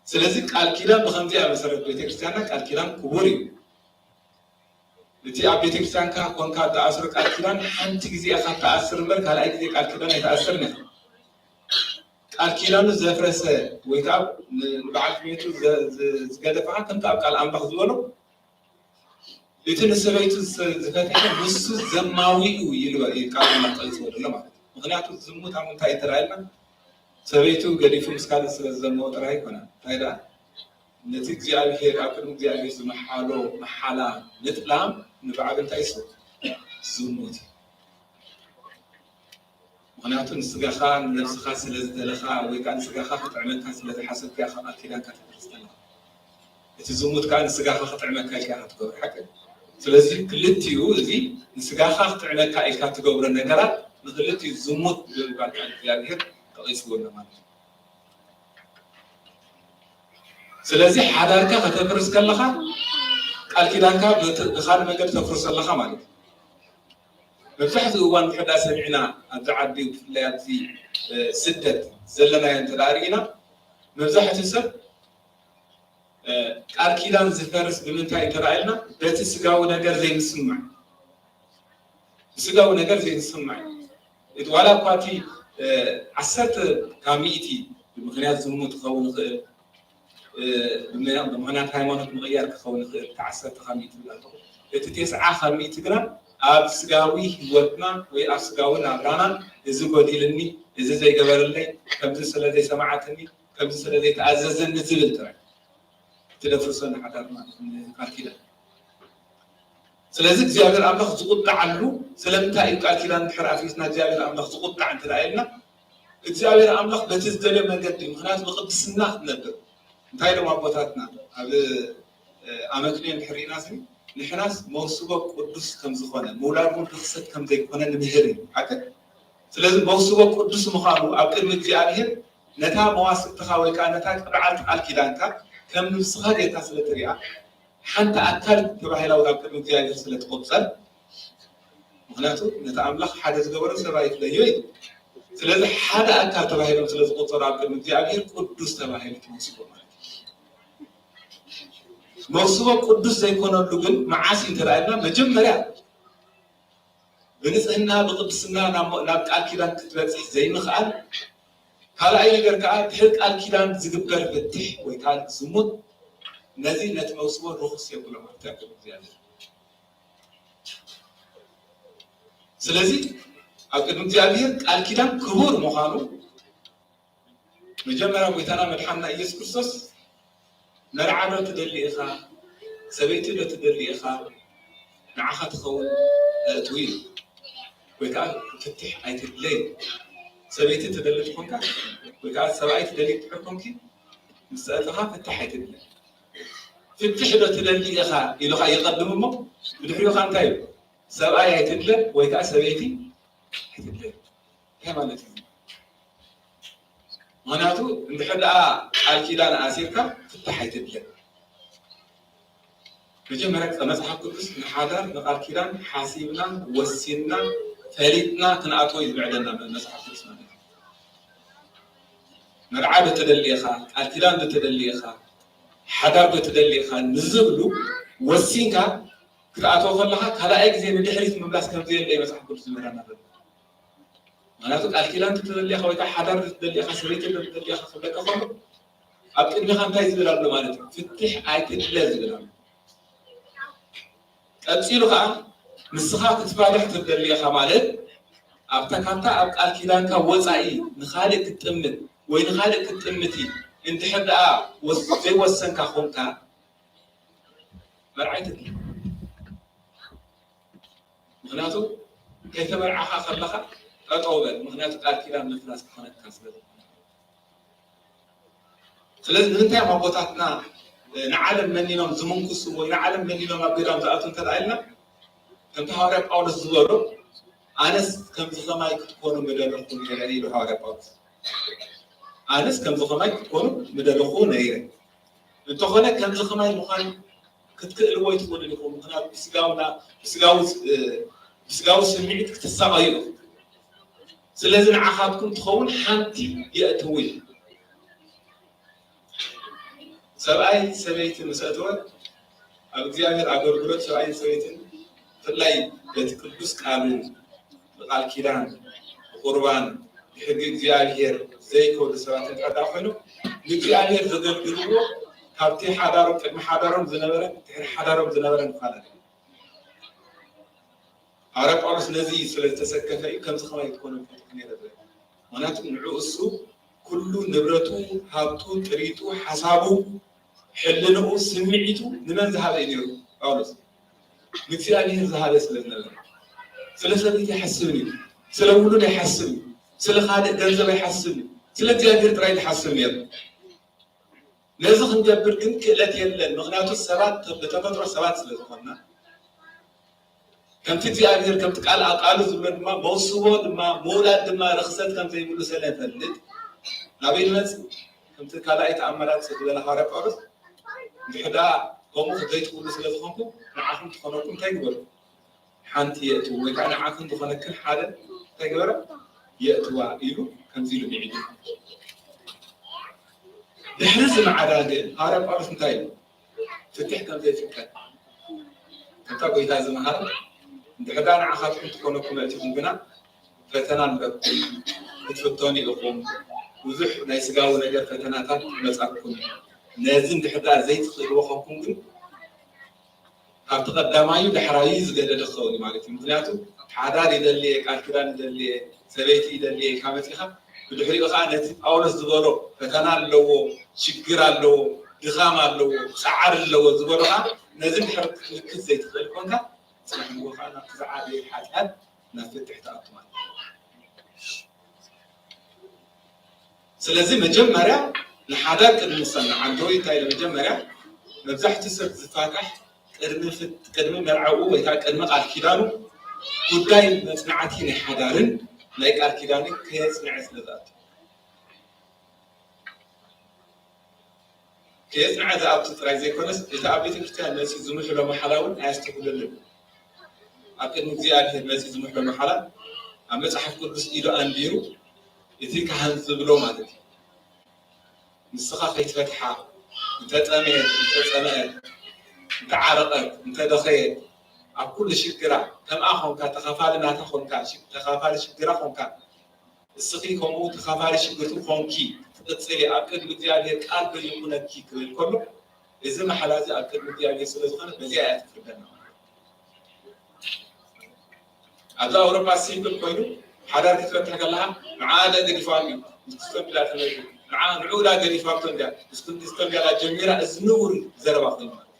ስለዚ ቃል ኪዳን ብኸምዚኣ መሰረት ቤተክርስትያንና ቃል ኪዳን ክቡር እዩ። እቲ ኣብ ቤተክርስትያንካ ኮንካ እትኣስሮ ቃል ኪዳን ሓንቲ ግዜ ኢኻ እትኣስር እምበር ካልኣይ ግዜ ቃል ኪዳን ኣይትኣስርን ኢኻ። ቃል ኪዳኑ ዘፍረሰ ወይ ከዓ ን-፣ ንበዓል ቤቱ ዘ-፣ ዘ-፣ ዝገደፈ ከምቲ ኣብ ቃል ኣምላኽ ዝበሎ እቲ ንሰበይቱ ዝፈትሐ ንሱ ዘማዊኡ ኢሉ እዩ ቃል ኣምላኽ ጠቂስዎ ዘሎ ማለት እዩ። ምኽንያቱ ዝሙት ኣብ ምንታይ እዩ ተራእየና? ሰበይቱ ገዲፉ ምስ ካልእ ስለ ዝዘመወ ጥራይ ኣይኮነን። እንታይ ደኣ ነቲ እግዚኣብሔር ኣብ ቅድሚ እግዚኣብሔር ዝመሓሎ መሓላ ምጥላም ንባዕሉ እንታይ እሱ ዝሙት እዩ። ምኽንያቱ ንስጋኻ ንነብስኻ ስለ ዝደለኻ ወይ ከዓ ንስጋኻ ክጥዕመካ ስለ ዝሓሰብካ ኢኻ ቃል ኪዳንካ ተፍርስ ዘለኻ። እቲ ዝሙት ከዓ ንስጋኻ ክጥዕመካ ኢልካ ኢኻ ትገብሮ ሓቂ። ስለዚ ክልቲኡ እዚ ንስጋኻ ክጥዕመካ ኢልካ ትገብሮ ነገራት ንክልቲኡ ዝሙት ብምባል ቃል እግዚኣብሔር ተቐይስዎ ኣሎ ማለት እዩ። ስለዚ ሓዳርካ ከተፍርስ ከለኻ ቃል ኪዳንካ ብት-፣ ብኻልእ መንገዲ ተፍርሶ ኣለኻ ማለት እዩ። መብዛሕትኡ እዋን ብሕዳ ሰሚዕና ኣብዚ ዓዲ ብፍላይ ኣብዚ፣ እ፣ ስደት ዘለናዮ እንተ ደኣ ርኢና መብዛሕትኡ ሰብ፣ እ፣ ቃል ኪዳን ዝፈርስ ብምንታይ እንተ ደኣ ኢልና በቲ ስጋዊ ነገር ዘይምስማዕ፣ ብስጋዊ ነገር ዘይምስማዕ። እቲ ዋላ እኳ እቲ፣ እ፣ ዓሰርተ ካብ ሚእቲ ብምኽንያት ዝሙት ክኸውን ይኽእል፣ እ፣ ብምኽንያት ሃይማኖት ምቕያር ክኸውን ይኽእል፣ እቲ ዓሰርተ ካብ ሚእቲ ዝብላ ኣለኹ። እቲ ተስዓ ካብ ሚእቲ ግና ኣብ ስጋዊ ህይወትና ወይ ኣብ ስጋዊ ናብራና እዚ ጎዲልኒ፣ እዚ ዘይገበረለይ፣ ከምዚ ስለ ዘይሰማዓትኒ፣ ከምዚ ስለ ዘይተኣዘዘኒ ዝብል ጥራይ። እቲ ደፍርሶ ንሓዳር ማለት ንቃል ኪዳን። ስለዚ እግዚኣብሔር ኣምላኽ ዝቁጣዓሉ ስለምንታይ እዩ? ቃል ኪዳን እንድሕር ኣፍሪስና እግዚኣብሔር ኣምላኽ ዝቁጣዕ እንተ ደኣ ኢልና፣ እግዚኣብሔር ኣምላኽ በቲ ዝደልዮ መንገዲ፣ ምኽንያቱ ብቅድስና ክትነብር። እንታይ ኢሎም ኣቦታትና ኣብ፣ እ፣ ኣመክንዮ እንድሕር ርኢና ሲ፣ ንሕናስ መውስቦ ቅዱስ ከም ዝኾነ፣ ምውላድ እውን ርኽሰት ከም ዘይኮነ ንምህር እዩ። ሓቂ። ስለዚ መውስቦ ቅዱስ ምዃኑ ኣብ ቅድሚ እግዚኣብሔር ነታ መዋስብትኻ ወይ ከዓ ነታ ቅብዓት ቃል ኪዳንካ ከም ንብስኻ ጌርካ ስለ ትሪኣ፣ ሓንቲ ኣካል ተባሂላ እውን ኣብ ቅድሚ እግዚኣብሔር ስለ ትቑጸር፣ ምኽንያቱ ነቲ ኣምላኽ ሓደ ዝገበሮ ሰብ ኣይፍለዮ እዩ። ስለዚ ሓደ ኣካል ተባሂሎም ስለ ዝቑጸሩ ኣብ ቅድሚ እግዚኣብሔር ቅዱስ ተባሂሉ ተወሲቡ ማለት እዩ። መውስቦ ቅዱስ ዘይኮነሉ ግን መዓስ እዩ እንተ ደኣ ኢልና፣ መጀመርያ ብንጽህና ብቅድስና ናብ፣ ናብ ቃል ኪዳን ክትበጽሕ ዘይምኽኣል፣ ካልኣይ ነገር ከዓ ድሕሪ ቃል ኪዳን ዝግበር ፍትሕ ወይ ከዓ ዝሙት ነዚ ነቲ መውስቦ ርኹስ የብሎ ማለት እዩ ኣብ ቅድሚ እግዚኣብሔር። ስለዚ ኣብ ቅድሚ እግዚኣብሔር ቃል ኪዳን ክቡር ምዃኑ መጀመርያ ጎይታና መድሓንና ኢየሱስ ክርስቶስ መርዓ ዶ ትደሊ ኢኻ? ሰበይቲ ዶ ትደሊ ኢኻ? ንዓኻ ትኸውን ኣእትው ኢሉ። ወይ ከዓ ፍትሕ ኣይትድለይ። ሰበይቲ ትደሊ ትኾንካ ወይ ከዓ ሰብኣይ ትደሊ ትሕር ኮንኪ ምስ ኣእተኻ ፍትሕ ኣይትድለይ። ፍትሕ ዶ ትደሊ ኢኻ ኢሉኻ የቐድም እሞ ብድሕሪኡ ከዓ እንታይ እዩ? ሰብኣይ ኣይትድለ ወይ ከዓ ሰበይቲ ኣይትድለ። እንታይ ማለት እዩ? ምኽንያቱ እንድሕር ደኣ ቃል ኪዳን ኣሲርካ ፍታሕ ኣይትድለ። መጀመርያ መጽሓፍ ቅዱስ ንሓዳር ንቃል ኪዳን ሓሲብና ወሲንና ፈሊጥና ክንኣትዎ እዩ ዝምዕደና መጽሓፍ ቅዱስ ማለት እዩ። መርዓ ዶ ትደሊ ኢኻ፣ ቃል ኪዳን ዶ ትደሊ ኢኻ፣ ሓዳር ዶ ትደሊ ኢኻ ንዝብሉ ወሲንካ ክትኣትዎ ከለኻ ካልኣይ ግዜ ንድሕሪት ምምላስ ከም ዘየለ እዩ መጽሓፍ ቅዱስ ዝምህረና ዘሎ። ምኽንያቱ ቃል ኪዳን ትደሊ ኢኻ ወይ ከዓ ሓዳር ትደሊ ኢኻ፣ ሰበይቲ ትደሊ ኢኻ ክብለካ ከሎ ኣብ ቅድሚኻ እንታይ ዝብል ኣሎ ማለት እዩ? ፍትሕ ኣይትድለ ዝብል ኣሎ። ቀጺሉ ከዓ ንስኻ ክትፋትሕ ትደሊ ኢኻ ማለት ኣብታ ካብታ ኣብ ቃል ኪዳንካ ወፃኢ ንኻልእ ክትጥምት ወይ ንኻልእ ክትጥምቲ እንድሕር ደኣ ወስ-፣ ዘይወሰንካ ኾንካ፣ መርዓ ኣይትድለ። ምኽንያቱ ከይተመርዓኻ ከለኻ ጠጠው በል። ምኽንያቱ ቃል ኪዳን ምፍራስ ክኾነካ ስለ ዝኾነ። ስለዚ ንምንታይ እዮም ኣቦታትና ንዓለም መኒኖም ዝምንኩሱ ወይ ንዓለም መኒኖም ኣብ ገዳም ዝኣትዉ እንተ ደኣ ኢልና፣ ከምቲ ሃዋርያ ጳውሎስ ዝበሎ፣ ኣነስ ከምዚ ኸማይ ክትኮኑ ምደለኹ ነይረ ኢሉ ሃዋርያ ጳውሎስ። ኣነስ ከምዚ ኸማይ ክትኮኑ ምደለኹ ነይረ። እንተኾነ ከምዚ ኸማይ ምዃን ክትክእልዎ ኣይትኽእሉን ኢኹም። ምኽንያቱ ብስጋውና-፣ ብስጋዊ፣ ብስጋዊ ስምዒት ክትሳቐዩ ኢኹም። ስለዚ ንዓኻትኩም ትኸውን ሓንቲ የእትዉ እዩ። ሰብኣይ ሰበይቲ ምስ ኣተወ ኣብ እግዚኣብሔር ኣገልግሎት ሰብኣይን ሰበይትን ብፍላይ በቲ ቅዱስ ቃሉ ብቃል ኪዳን ብቁርባን ብሕጊ እግዚኣብሔር ዘይከዱ ሰባት እንድሕር ደኣ ኮይኖም ንእግዚኣብሔር ዘገልግልዎ ካብቲ ሓዳሮም ቅድሚ ሓዳሮም ዝነበረ ድሕሪ ሓዳሮም ዝነበረ ምዃን ኣለዎ። ሃዋርያ ጳውሎስ ነዚ ስለ ዝተሰከፈ እዩ ከምዚ ከማይ ትኮነ ፈትኩ ነይረ ዝብል። ምክንያቱ ንዑ እሱ ኩሉ ንብረቱ፣ ሃብቱ፣ ጥሪቱ፣ ሓሳቡ፣ ሕልንኡ፣ ስምዒቱ ንመን ዝሃበ እዩ ነይሩ ጳውሎስ? ንእግዚኣብሔር ዝሃበ ስለ ዝነበረ። ስለ ሰበይቲ ኣይሓስብን እዩ። ስለ ውሉድ ኣይሓስብን እዩ። ስለ ካልእ ገንዘብ ኣይሓስብን እዩ። ስለ እግዚኣብሔር ጥራይ ዝሓስብ ነይሩ። ነዚ ክንገብር ግን ክእለት የለን። ምክንያቱ ሰባት ብተፈጥሮ ሰባት ስለ ዝኾንና ከምቲ እግዚኣብሔር ከምቲ ቃል ቃሉ ዝብሎ ድማ መውስቦ ድማ ምውላድ ድማ ርክሰት ከም ዘይብሉ ስለፈልጥ ናበይ ንመጽእ? ከምቲ ካልኣይ ተኣምራት ዝበለ ሃዋርያ ጳውሎስ እንድሕዳ ከምኡ ዘይትኽእሉ ስለ ዝኾንኩም ንዓኹም ትኾነኩም እንታይ ግበሩ? ሓንቲ የእትዉ ወይ ከዓ ንዓኹም ዝኾነክን ሓደ እንታይ ግበረ? የእትዋ ኢሉ ከምዚ ኢሉ ሚዒዱ። ድሕሪ እዚ መዓዳ ግን ሃዋርያ ጳውሎስ እንታይ ኢሉ? ፍትሕ ከም ዘይፍቀድ ከምታ ጎይታ ዝመሃር እንድሕዳ ንዓኻትኩም ትኾነኩም የእትኹም ግና ፈተና ኣለኩም ክትፍተኑ ኢኹም። ብዙሕ ናይ ስጋዊ ነገር ፈተናታት ይመጻኩም። ነዚ እንድሕዳ ዘይትኽእልዎ ኾንኩም ግን ካብቲ ቀዳማዩ ዳሕራዩ ዝገደደ ክኸውን እዩ ማለት እዩ። ምክንያቱ ሓዳር ይደሊ እየ፣ ቃል ኪዳን ይደሊ እየ፣ ሰበይቲ ይደሊ እየ ኢልካ መፂኻ ብድሕሪኡ ከዓ ነቲ ጳውሎስ ዝበሎ ፈተና ኣለዎ፣ ሽግር ኣለዎ፣ ድኻም ኣለዎ፣ ፃዓር ኣለዎ ዝበሎ ከዓ ነዚ ድሕር ክትልክት ዘይትኽእል ኮንካ ፅባሕ ንግሆ ከዓ ናብቲ ዝዓበየ ሓጢኣት ናብ ፍትሕ ትኣቱ ማለት እዩ። ስለዚ መጀመርያ ንሓዳር ቅድሚ ምሰናዓንቶ እንታይ ኢለ መጀመርያ መብዛሕትኡ ሰብ ዝፋታሕ ቅድሚ ፍት-፣ ቅድሚ መርዓኡ ወይ ከዓ ቅድሚ ቃል ኪዳኑ ጉዳይ መጽናዕቲ ናይ ሓዳርን ናይ ቃል ኪዳንን ከየጽንዐ ስለ ዝኣቱ። ከየጽንዐ ዝኣቱ ጥራይ ዘይኮነስ፣ እቲ ኣብ ቤተ ክርስቲያን መጺኡ ዝምሕሎ መሓላ እውን ኣየስተብህለሉን። ኣብ ቅድሚ እግዚኣብሔር መጺኡ ዝምሕሎ መሓላ፣ ኣብ መጽሓፍ ቅዱስ ኢዱ ኣንቢሩ፣ እቲ ካህን ዝብሎ ማለት እዩ። ንስኻ ከይትፈትሓ፣ እንተጠመየት፣ እንተጸምአት፣ እንተዓረቐት፣ እንተደኸየት፣ ኣብ ኩሉ ሽግራ፣ ከምኣ ኾንካ፣ ተኻፋሊ ናታ ኾንካ፣ ሽ-፣ ተኻፋሊ ሽግራ ኾንካ፣ እስኺ ከምኡ ተኻፋሊ ሽግርቱ ኾንኪ ትቕጽሊ፣ ኣብ ቅድሚ እግዚኣብሔር ቃል ዶ ይኹነኪ ክብል ከሎ፣ እዚ ማሕላ እዚ ኣብ ቅድሚ እግዚኣብሔር ስለ ዝኾነ፣ በዚኣ እያ ትፍርደና። ኣብዚ ኣውሮፓ ሲምፕል ኮይኑ፣ ሓዳር ክትፈትሕ ከለኻ፣ ንዓ ደ ገዲፋ እንድዩ፣ ምስ ክስቶም ኢላ ተመልኩ፣ ንዓ ንዑ ዳ ገዲፋቶ እንድያ፣ ምስ ክስቶም ኢላ ጀሚራ፣ እዚ ንቡር ዘረባ ኮይኑ ማለት እዩ።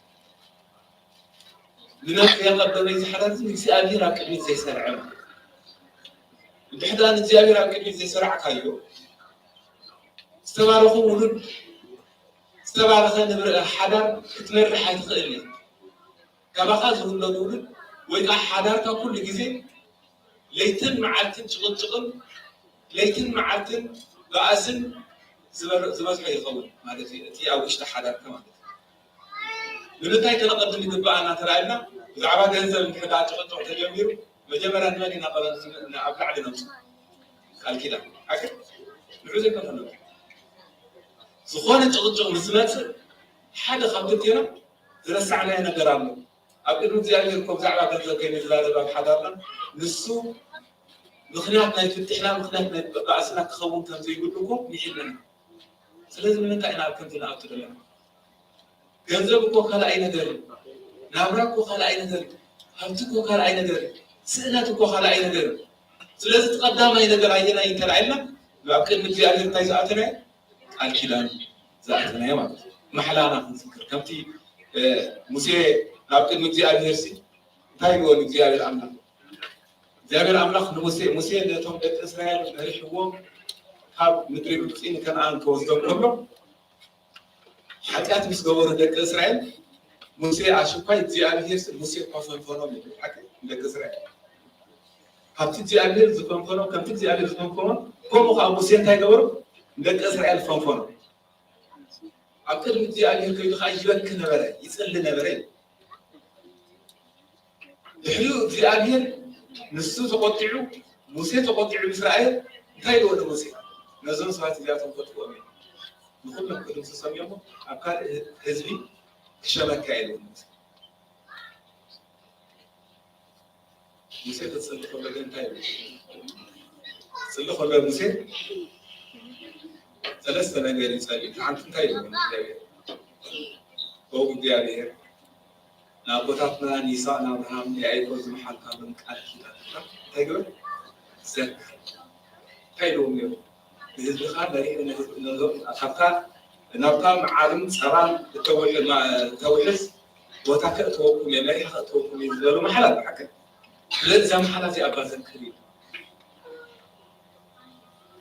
ንነፍሲ የቐደመ እዚ ሓዳር እዚ ንእግዚኣብሔር ኣብ ቅድሚት ዘይሰርዐ ማለት እዩ። እንድሕር ደኣ ንእግዚኣብሔር ኣብ ቅድሚት ዘይሰራዕካዮ፣ ዝተባረኹ ውሉድ፣ ዝተባረኸ ንብረ-፣ ሓዳር ክትመርሕ ኣይትኽእልን። ካባኻ ዝውለዱ ውሉድ ወይ ከዓ ሓዳርካ ኩሉ ግዜ ለይትን መዓልትን ጭቕጭቕን ለይትን መዓልትን ባእስን ዝበረ-፣ ዝበዝሖ ይኸውን ማለት እዩ። እቲ ኣብ ውሽጢ ሓዳርካ ማለት እዩ። ንምንታይ ከነቐድም ይግብኣና እንተ ኢልና፣ ብዛዕባ ገንዘብ እንድሕር ደኣ ጭቕጭቕ ተጀሚሩ፣ መጀመርያ ንመን ኢና ቀደም-፣ ኣብ ላዕሊ ነምጽእ? ቃል ኪዳን። ሓቂ? ንዑ ዘይኮነ ነበር። ዝኾነ ጭቕጭቕ ምስ ዝመጽእ፣ ሓደ ካብ ክልቴና ዝረሳዕናዮ ነገር ኣሎ። ኣብ ቅድሚ እግዚኣብሔር እኮ ብዛዕባ ገንዘብ ከይንዘራረብ ኣብ ሓዳርና፣ ንሱ ምኽንያት ናይ ፍትሕና፣ ምኽንያት ናይ ባእስና ክኸውን ከም ዘይብሉ እኮ ምሒርና ኢና። ስለዚ ንምንታይ ኢና ኣብ ከምዚ ንኣቱ ዘለና? ገንዘብ እኮ ካልኣይ ነገር እዩ። ናብራ እኮ ካልኣይ ነገር እዩ። ሃብቲ እኮ ካልኣይ ነገር እዩ። ስእነት እኮ ካልኣይ ነገር እዩ። ስለዚ እቲ ቀዳማይ ነገር ኣየናይ እንተልዓልና፣ ኣብ ቅድሚ እግዚኣብሔር እንታይ ዝኣተናዮ? ቃል ኪዳን ዝኣተናዮ ማለት እዩ። ማሕላና ክንዝክር። ከምቲ፣ እ፣ ሙሴ ናብ ቅድሚ እግዚኣብሔር ሲ እንታይ ይብሎ እግዚኣብሔር ኣምላኽ? እግዚኣብሔር ኣምላኽ ንሙሴ፣ ሙሴ ነቶም ደቂ እስራኤል መሪሕዎም ካብ ምድሪ ግብፂ ንከነኣን ክወስዶም ከሎ፣ ሓጢኣት ምስ ገበሩ ደቂ እስራኤል፣ ሙሴ ኣሽኳይ እግዚኣብሔር ሲ ሙሴ እኳ ፈንፈኖም ይብል። ሓቂ ደቂ እስራኤል ካብቲ እግዚኣብሔር ዝፈንፈኖም፣ ከምቲ እግዚኣብሔር ዝፈንፈኖም፣ ከምኡ ከዓ ሙሴ እንታይ ገበሩ? ንደቂ እስራኤል ፈንፈኖም። ኣብ ቅድሚ እግዚኣብሔር ከይዱ ከዓ ይበኪ ነበረ፣ ይጽሊ ነበረ። ድሕሪኡ እግዚኣብሔር ንሱ ተቆጢዑ፣ ሙሴ ተቆጢዑ ምስ ረኣየ እንታይ ኢልዎ ንሙሴ? ነዞም ሰባት እዚኣቶም ከጥፍኦም እዮም። ንኹሎም ክድምስሶም እዮም፣ ኣብ ካልእ ህዝቢ ክሸመካ ኢልዎ ንሙሴ። ሙሴ ክጽሊ ከሎ ግን እንታይ ይብል? ክጽሊ ከሎ ሙሴ ሰለስተ ነገር ይጸሊ። ሓንቲ እንታይ ይብል እግዚኣብሔር? ኦ እግዚኣብሔር፣ ንኣቦታትና ንይስሐቅ፣ ንኣብርሃም፣ ንያዕቆብ ዝመሓልካሎም ቃል ኪዳንካ እንታይ ግበር? ዘክር። እንታይ ኢልዎም እዮም? ንህዝብኻ መሪሕ፣ ንህዝብ-፣ ነዞም ካብታ፣ ናብታ መዓርን ጸባን እተውሕ-፣ ማ-፣ እተውሕዝ ቦታ ከእትወኩም እየ፣ መሪሕ ከእትወኩም እየ ዝበሎ መሓላ ብሓቂ። ስለዚ እዛ መሓላ እዚኣ እባ ዘክር እዩ።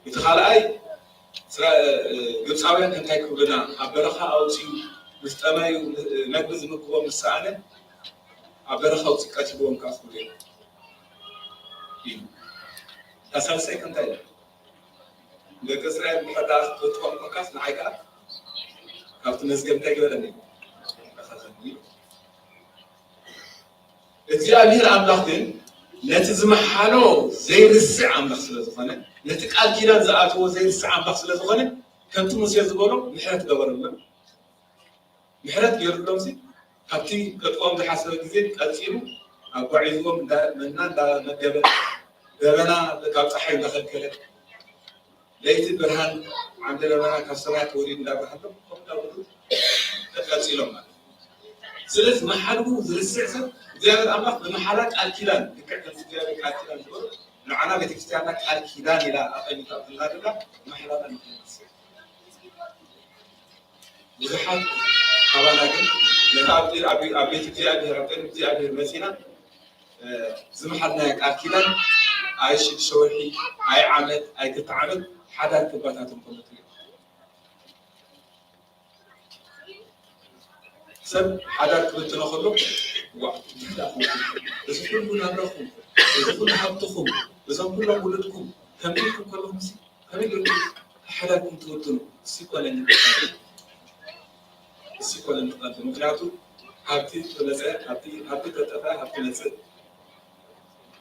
እቲ ካልኣይ፣ እስራ-፣ ግብፃውያን እንታይ ክብሉና፣ ኣብ በረኻ ኣውፅዩ ምስ ጠመዩ፣ መግቢ ዝምግቦም ምስ ሰኣነ፣ ኣብ በረኻ ኣውፅዩ ቀቲልዎም ከዓ ክብሉ እዮም። እዩ። እታ ሳልሳይ ከ እንታይ እዩ? ደቂ እስራኤል ብቐዳ ክትወጥፎም ኮንካስ ንዓይ ከዓ ካብቲ መዝገብ እንታይ ግበረኒ? እኸዘኒ። እግዚኣብሔር ኣምላኽ ግን ነቲ ዝመሓሎ ዘይርስዕ ኣምላኽ ስለ ዝኾነ፣ ነቲ ቃል ኪዳን ዝኣተዎ ዘይርስዕ ኣምላኽ ስለ ዝኾነ፣ ከምቲ ሙሴ ዝበሎ ምሕረት ገበረሎም። ምሕረት ገይሩሎም ሲ ካብቲ ከጥፍኦም ዝሓሰበ ግዜ ቀጺሉ ኣጓዒዝዎም እንዳ-፣ መና እንዳመገበ፣ ደበና ካብ ጸሓይ እንዳኸልከለ፣ ለይቲ ብርሃን ዓንደ ደበና ካብ ሰማያት ወሪዱ እንዳብርሃሎም ከምኡ እንዳበሉ ቀጺሎም ማለት እዩ። ስለዚ መሓልኡ ዝርስዕ ሰብ እግዚኣብሔር ኣምላኽ ብመሓላ ቃል ኪዳን ልክዕ ከምቲ እግዚኣብሔር ቃል ኪዳን ዝበሎ ንዓና ቤተክርስትያንና ቃል ኪዳን ኢላ ኣቐሚጣ ብላ ድማ መሓላና ንክንርስዕ ብዙሓት ካባና ግን ነቲ ኣብ፣ ኣብ፣ ኣብ ቤት እግዚኣብሔር፣ ኣብ ቅድሚ እግዚኣብሔር መጺና፣ እ፣ ዝመሓልናዮ ቃል ኪዳን ኣይ ሽዱሽተ ወርሒ፣ ኣይ ዓመት፣ ኣይ ክልተ ዓመት ሓዳር ክበታተን ከሎ ትሪኦ። ሰብ ሓዳር ክብትኖ ከሎ፣ ዋ፣ እንታይ ደኣ ኮንኩም? እዚ ኩሉ ናብራኹም፣ እዚ ኩሉ ሃብትኹም፣ እዞም ኩሎም ውሉድኩም ከምዚ ኢልኩም ከለኹም ሲ ከመይ ጌርኩም ሓዳርኩም ትውጥኑ? እሱ ይኮነኒ፣ እሱ ይኮነኒ ቀንዲ። ምክንያቱ ሃብቲ ተመፀ፣ ሃብቲ፣ ሃብቲ ተጠፍአ፣ ሃብቲ መፅእ።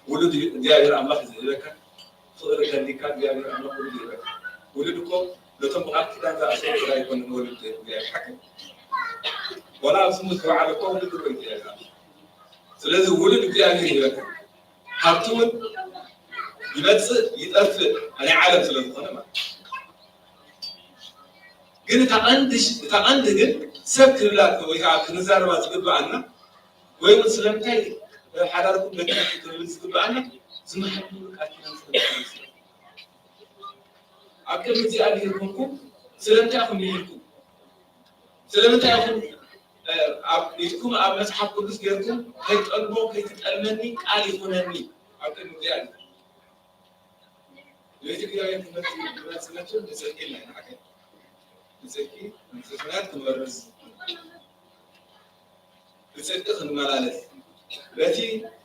ውሉድ እዩ እግዚኣብሔር ኣምላኽ ዝህበካ። ፍቕሪ ከሊካ እግዚኣብሔር ኣምላኽ ውሉድ ይህበካ። ውሉድ እኮ ነቶም ብቃል ኪዳን ዝኣሰሩ ጥራይ ኣይኮነን ውሉድ እግዚኣብሔር ሓቂ። ዋላ ኣብ ዝሙት ዝወዓለ እኮ ውሉድ እኮ እዩ እግዚኣብሔር ኣምላኽ። ስለዚ ውሉድ እግዚኣብሔር ይህበካ። ሃብቲ እውን ይመፅእ ይጠፍእ ናይ ዓለም ስለ ዝኾነ ማለት እዩ። ግን እታ ቀንዲ ሽ-፣ እታ ቀንዲ ግን ሰብ ክብላ ወይ ከዓ ክንዛረባ ዝግብኣና ወይ እውን ስለምንታይ ሓዳርኩም በቲኹም ክንብል ዝግብኣና ዝመሓልኩሉ ቃል ኪዳን ስለ ዝኾነ። ኣብ ቅድሚ እግዚኣብሔር ኮንኩም ስለምንታይ ኢኹም ምሒልኩም? ስለምንታይ ኢኹም፣ እ፣ ኣብ ኢድኩም ኣብ መጽሓፍ ቅዱስ ጌርኩም ከይጠልሞ ከይትጠልመኒ ቃል ይኹነኒ ኣብ ቅድሚ እግዚኣብሔር? ንቤተ እግዚኣብሔር ክንመጽእ፣ ክንመጽእ መቸም ንጽድቂ ኢልና ኢና፣ ሓቀይ? ንጽድቂ፣ ንጽድቂ ክንወርስ። ብጽድቂ ክንመላለስ። በቲ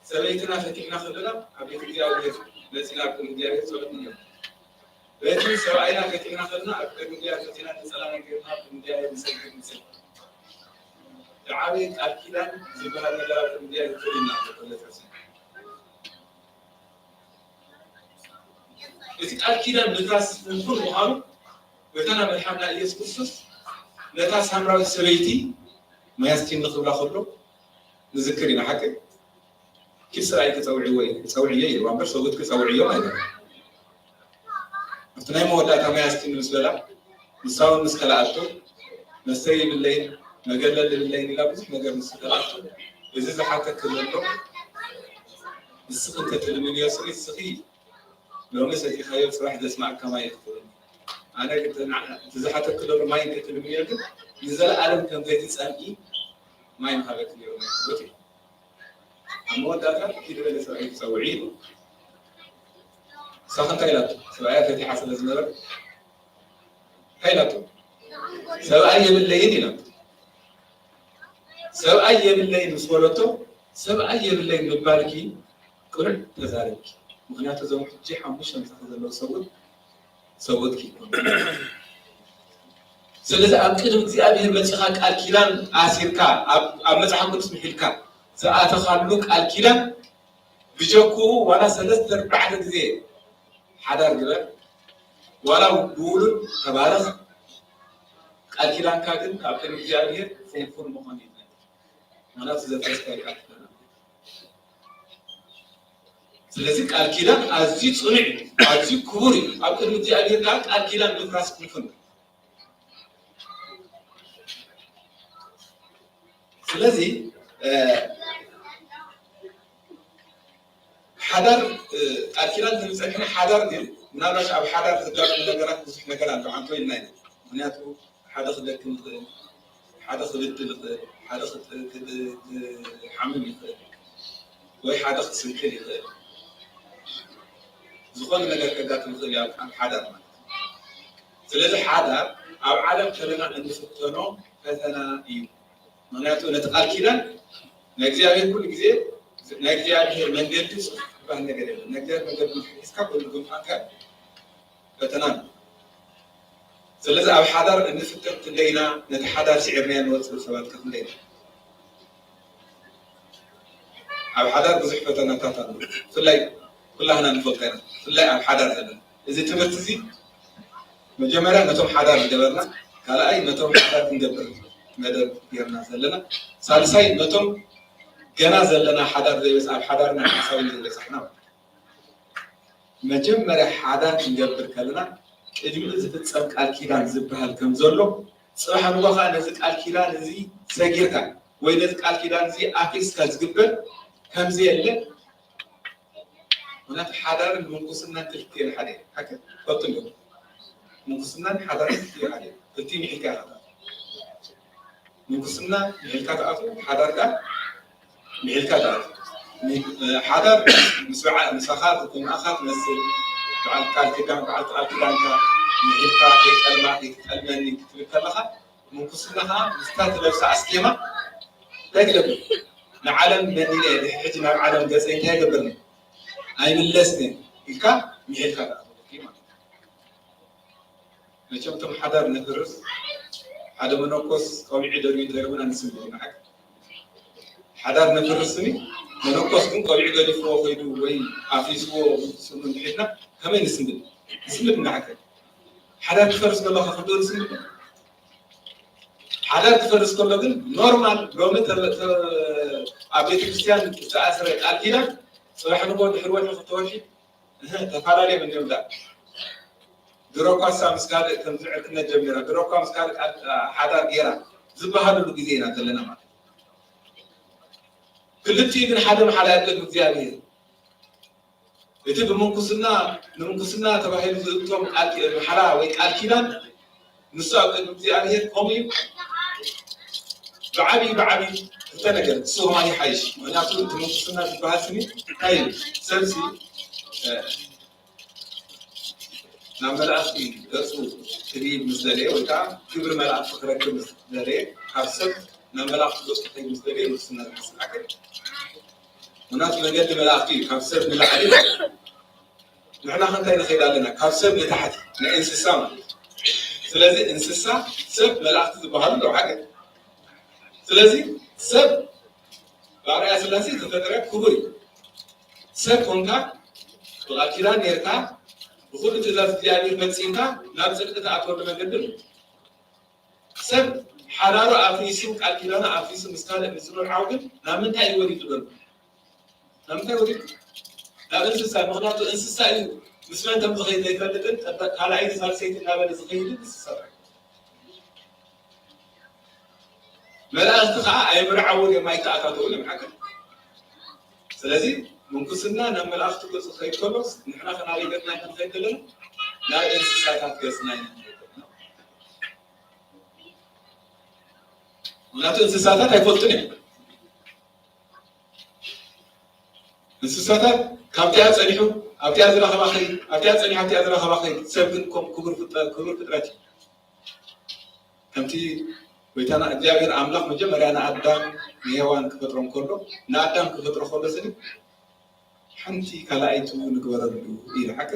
ሰበይትና ፈቲሕና ከለና ኣብ ቤት እግዚኣብሔር መጺና ኣብ ቅድሚ እግዚኣብሔር ጸሎት ንገብር። በቲ ሰብኣይና ፈቲሕና ከለና ኣብ ቅድሚ እግዚኣብሔር መጺና ነጸላና ጌርና ኣብ ቅድሚ እግዚኣብሔር ንሰግድ ንጽሊ። ዝዓበየ ቃል ኪዳን ዝበሃል ነገር ኣብ ቅድሚ እግዚኣብሔር ፍሉይ ኢና ንፈልጥ። እቲ ቃል ኪዳን ንፋስ ምንኩን ምዃኑ ጎይታና መድሓና ኢየሱስ ክርስቶስ ነታ ሳምራዊት ሰበይቲ ማያስቲን ንኽብላ ከሎ ንዝክር ኢና። ሓቂ ኪድ ሰብኣይኪ ጸውዕዎ፣ ጸውዕዮ ኢልዋ እምበር ሰብኡትኪ ጸውዕዮም ኣይበለን። ኣብቲ ናይ መወዳእታ ማያስቲን ምስ በላ ንሳ እውን ምስ ከልኣቶ መስተ ይብለይን መገለል ይብለይን ኢላ ብዙሕ ነገር ምስ ከልኣቶ እዚ ዝሓተኪ ዘሎ ንስኺ እንተትልምንዮ ስኺ ሎሚ ሰቲኻዮ ጽባሕ ዘጽማእካ ማይ ይኽእል። ኣነ ግን እቲ ዝሓተትኩ ዶሮ ማይ እንተትልምዮ ግን ንዘለኣለም ከም ዘይትጸምኢ ማይ ምሃበኪ ነይሩ ማይ ክህቦት እዩ። ኣብ መወዳእታ ኪድ በለ ሰብኣይ ክጸውዒ ኢሉ። እሳ ከ እንታይ ኢላቶ? ሰብኣያ ፈቲሓ ስለ ዝነበረ እንታይ ኢላቶ? ሰብኣይ የብለይን ኢላቶ። ሰብኣይ የብለይን ምስ በለቶ፣ ሰብኣይ የብለይን ምባልኪ ቅኑዕ ተዛረብኪ። ምኽንያቱ እዞም ሕጂ ሓሙሽተ ምሳኺ ዘለዉ ሰብኡት ሰብኡትኪ ይኮኑ። ስለዚ ኣብ ቅድሚ እግዚኣብሔር መጺኻ ቃል ኪዳን ኣሲርካ ኣብ መጽሓፍ ቅዱስ ምሒልካ ዝኣተኻሉ ቃል ኪዳን ብጀክኡ ዋላ ሰለስተ ኣርባዕተ ግዜ ሓዳር ግበር፣ ዋላ ብውሉድ ተባረኽ። ቃል ኪዳንካ ግን ካብ ቅድሚ እግዚኣብሔር ፍንፉን መኾን እዩ። ምክንያቱ ዘፍረስካዮ ቃል ኪዳን። ስለዚ ቃል ኪዳን ኣዝዩ ጽኑዕ እዩ፣ ኣዝዩ ክቡር እዩ። ኣብ ቅድሚ እግዚኣብሔር ከዓ ቃል ኪዳን ምፍራስ ፍንፉን። ስለዚ ሓዳር ቃል ኪዳን ዝብል ጸኒሕና ሓዳር ግን ምናልባት ኣብ ሓዳር ዘጋጥሙ ነገራት ብዙሕ ነገር ኣሎ። ሓንቲ ኮይንና ኢና። ምክንያቱ ሓደ ክደክም ይኽእል፣ ሓደ ክብድል ይኽእል፣ ሓደ ክሓምም ይኽእል፣ ወይ ሓደ ክስንክል ይኽእል። ዝኾነ ነገር ከጋጥም ይኽእል እዩ ኣብ ሓዳር ማለት። ስለዚ ሓዳር ኣብ ዓለም ከለና እንፍተኖ ፈተና እዩ። ምክንያቱ ነቲ ቃል ኪዳን ናይ እግዚኣብሔር ኩሉ ግዜ ናይ እግዚኣብሔር መንገዲ ጽፉፍ ዝበሃል ነገር የለን። ናይ እግዚኣብሔር መንገዲ ሒዝካ ኩሉ ግንፋንካ ፈተና ነው። ስለዚ ኣብ ሓዳር እንፍተን ክንደይና ነቲ ሓዳር ስዒርናዮ ንወፅእ ሰባት ከ ክንደይና ኣብ ሓዳር ብዙሕ ፈተናታት ኣሎ። ብፍላይ ኩላህና ንፈልጦ ኢና። ብፍላይ ኣብ ሓዳር ዘለና እዚ ትምህርቲ እዚ መጀመርያ ነቶም ሓዳር ዝገበርና፣ ካልኣይ ነቶም ሓዳር ክንገብር መደብ ጌርና ዘለና፣ ሳልሳይ ነቶም ገና ዘለና ሓዳር ዘይበፅ ኣብ ሓዳርና ሓሳብን ዘይበፃሕና ማለት እዩ። መጀመርያ ሓዳር ክንገብር ከለና ቅድሚኡ ዝፍፀም ቃል ኪዳን ዝበሃል ከም ዘሎ ፅባሕ ንጎ ከዓ ነዚ ቃል ኪዳን እዚ ሰጊርካ ወይ ነዚ ቃል ኪዳን እዚ ኣፍሪስካ ዝግበር ከምዘየለ ምክንያቱ ሓዳርን ምንኩስናን ክልቲኤን ሓደ እዮም። ሓቂ ፈልጡ እንዲኹም። ምንኩስናን ሓዳርን ክልቲኤን ሓደ እዮም። ክልቲኡ ምሒልካ ኢኻ ትኣቱ። ምንኩስና ምሒልካ ትኣቱ፣ ሓዳር ከኣ ምሒልካ ትኣቱ። ሓዳር ምስ በዓ-፣ ምሳኻ ዝኮንኣኻ ትመስል በዓል ቃል ኪዳን፣ በዓል ቃል ኪዳንካ ምሒልካ ከይጠልማ ከይትጠልመኒ ክትብል ከለኻ ምንኩስና ከዓ ምስታ ትለብሳ ኣስኬማ እንታይ ትገብር? ንዓለም መኒነ እየ፣ ድሕሪ ሕጂ ናብ ዓለም ገፀይ እንታይ ይገብርኒ? ኣይምለስን እየ ኢልካ ምሒልካ ትኣትወኪ ማለት እዩ። መቸም እቶም ሓዳር ነፍርስ ሓደ መነኮስ ቆቢዑ ደርቢ እንተይረቡና ንስምብል ኢና። ሓቂ ሓዳር ነፍርስ እኒ መነኮስ ግን ቆቢዑ ገዲፍዎ ከይዱ ወይ ኣፍሪስዎ ስሙ እንድሒድና ከመይ ንስምብል? ንስምብል ኢና። ሓቂ ሓዳር ክፈርስ ከሎ ከፍርዶ ንስምብል? ሓዳር ክፈርስ ከሎ ግን ኖርማል ሎሚ ተ-፣ ተ-፣ ኣብ ቤተክርስትያን ዝተኣስረ ቃል ኪዳን ጽባሕ ንጎ ድሕሪ ወርሒ ክልተ ወርሒ እህ፣ ተፈላለዮም እዮም ዳ ድሮ እኳ እሳ ምስ ካልእ ከም ዝዕርክነት ጀሚራ፣ ድሮ እኳ ምስ ካልእ ቃል ሓዳር ገይራ ዝበሃሉሉ ግዜ ኢና ዘለና ማለት እዩ። ክልቲኡ ግን ሓደ መሓላ ኣብ ቅድሚ እግዚኣብሔር። እቲ ብምንኩስና፣ ንምንኩስና ተባሂሉ ዝእቶም ቃል ኪ-፣ መሓላ ወይ ቃል ኪዳን ንሱ ኣብ ቅድሚ እግዚኣብሔር ከምኡ እዩ። ብዓብዪ፣ ብዓብዪ ክልተ ነገር፣ ንሱ ከማን ይሓይሽ። ምኽንያቱ እቲ ምንኩስና ዝበሃል ስኒ እንታይ እዩ? ሰብሲ፣ እ፣ ናብ መላእኽቲ ገጹ ክድይብ ምስ ደለየ፣ ወይ ከዓ ክብሪ መላእኽቲ ክረክብ ምስ ደለየ፣ ካብ ሰብ ናብ መላእኽቲ ገጹ ክኸይድ ምስ ደለየ፣ ምንኩስና ዝሓስብ ሓቂ እዩ። ምኽንያቱ መገዲ መላእኽቲ እዩ፣ ካብ ሰብ ንላዕሊ እዩ። ንሕና ከ እንታይ ንኸይድ ኣለና? ካብ ሰብ ንታሕቲ፣ ናይ እንስሳ ማለት እዩ። ስለዚ እንስሳ ሰብ መላእኽቲ ዝበሃሉ ኣለዉ፣ ሓቂ። ስለዚ ሰብ ብኣርኣያ ስላሴ ዝተፈጠረ ክቡር እዩ። ሰብ ኮንካ ብቃል ኪዳን ኔርካ ብኹሉ ትእዛዝ እግዚኣብሔር ፈጺምካ ናብ ጽድቂ ትኣትወሉ መገዲ ኣሎ። ሰብ ሓዳሩ ኣፍሪሱ ቃል ኪዳኑ ኣፍሪሱ ምስ ካልእ ምስ ዝመርዓው ግን ናብ ምንታይ እዩ ወሪዱ ዘሎ? ናብ ምንታይ ወሪዱ? ናብ እንስሳ። ምኽንያቱ እንስሳ እዩ ምስ መን ከም ዝኸይድ ዘይፈልጥን ጠበ-፣ ካልኣይን ሳልሰይትን እናበለ ዝኸይድን እንስሳ ጥራይ። መላእኽቲ ከዓ ኣይምርዓውን እዮም ኣይተኣታተውን እዮም ሓቂ። ስለዚ ምንኩስና ናብ መላእኽቲ ገጹ ክኸይድ ከሎስ ንሕና ከናበይ ገጽና ኢና ንኸይድ ዘለና? ናብ እንስሳታት ገጽና ኢና ንኸይድ ዘለና። ምክንያቱ እንስሳታት ኣይፈልጡን እዮም። እንስሳታት ካብቲኣ ጸኒሑ ኣብቲኣ ዝራኸባ ኸይድ፣ ኣብቲኣ ጸኒሑ ኣብቲኣ ዝራኸባ ኸይድ። ሰብ ግን ከም ክቡር ፍጥረ-፣ ክቡር ፍጥረት እዩ። ከምቲ ጎይታና እግዚኣብሔር ኣምላኽ መጀመርያ ንኣዳም ንሄዋን ክፈጥሮም ከሎ፣ ንኣዳም ክፈጥሮ ከሎ ስለ ሓንቲ ካልኣይቱ ንግበረሉ ኢሉ ሓቂ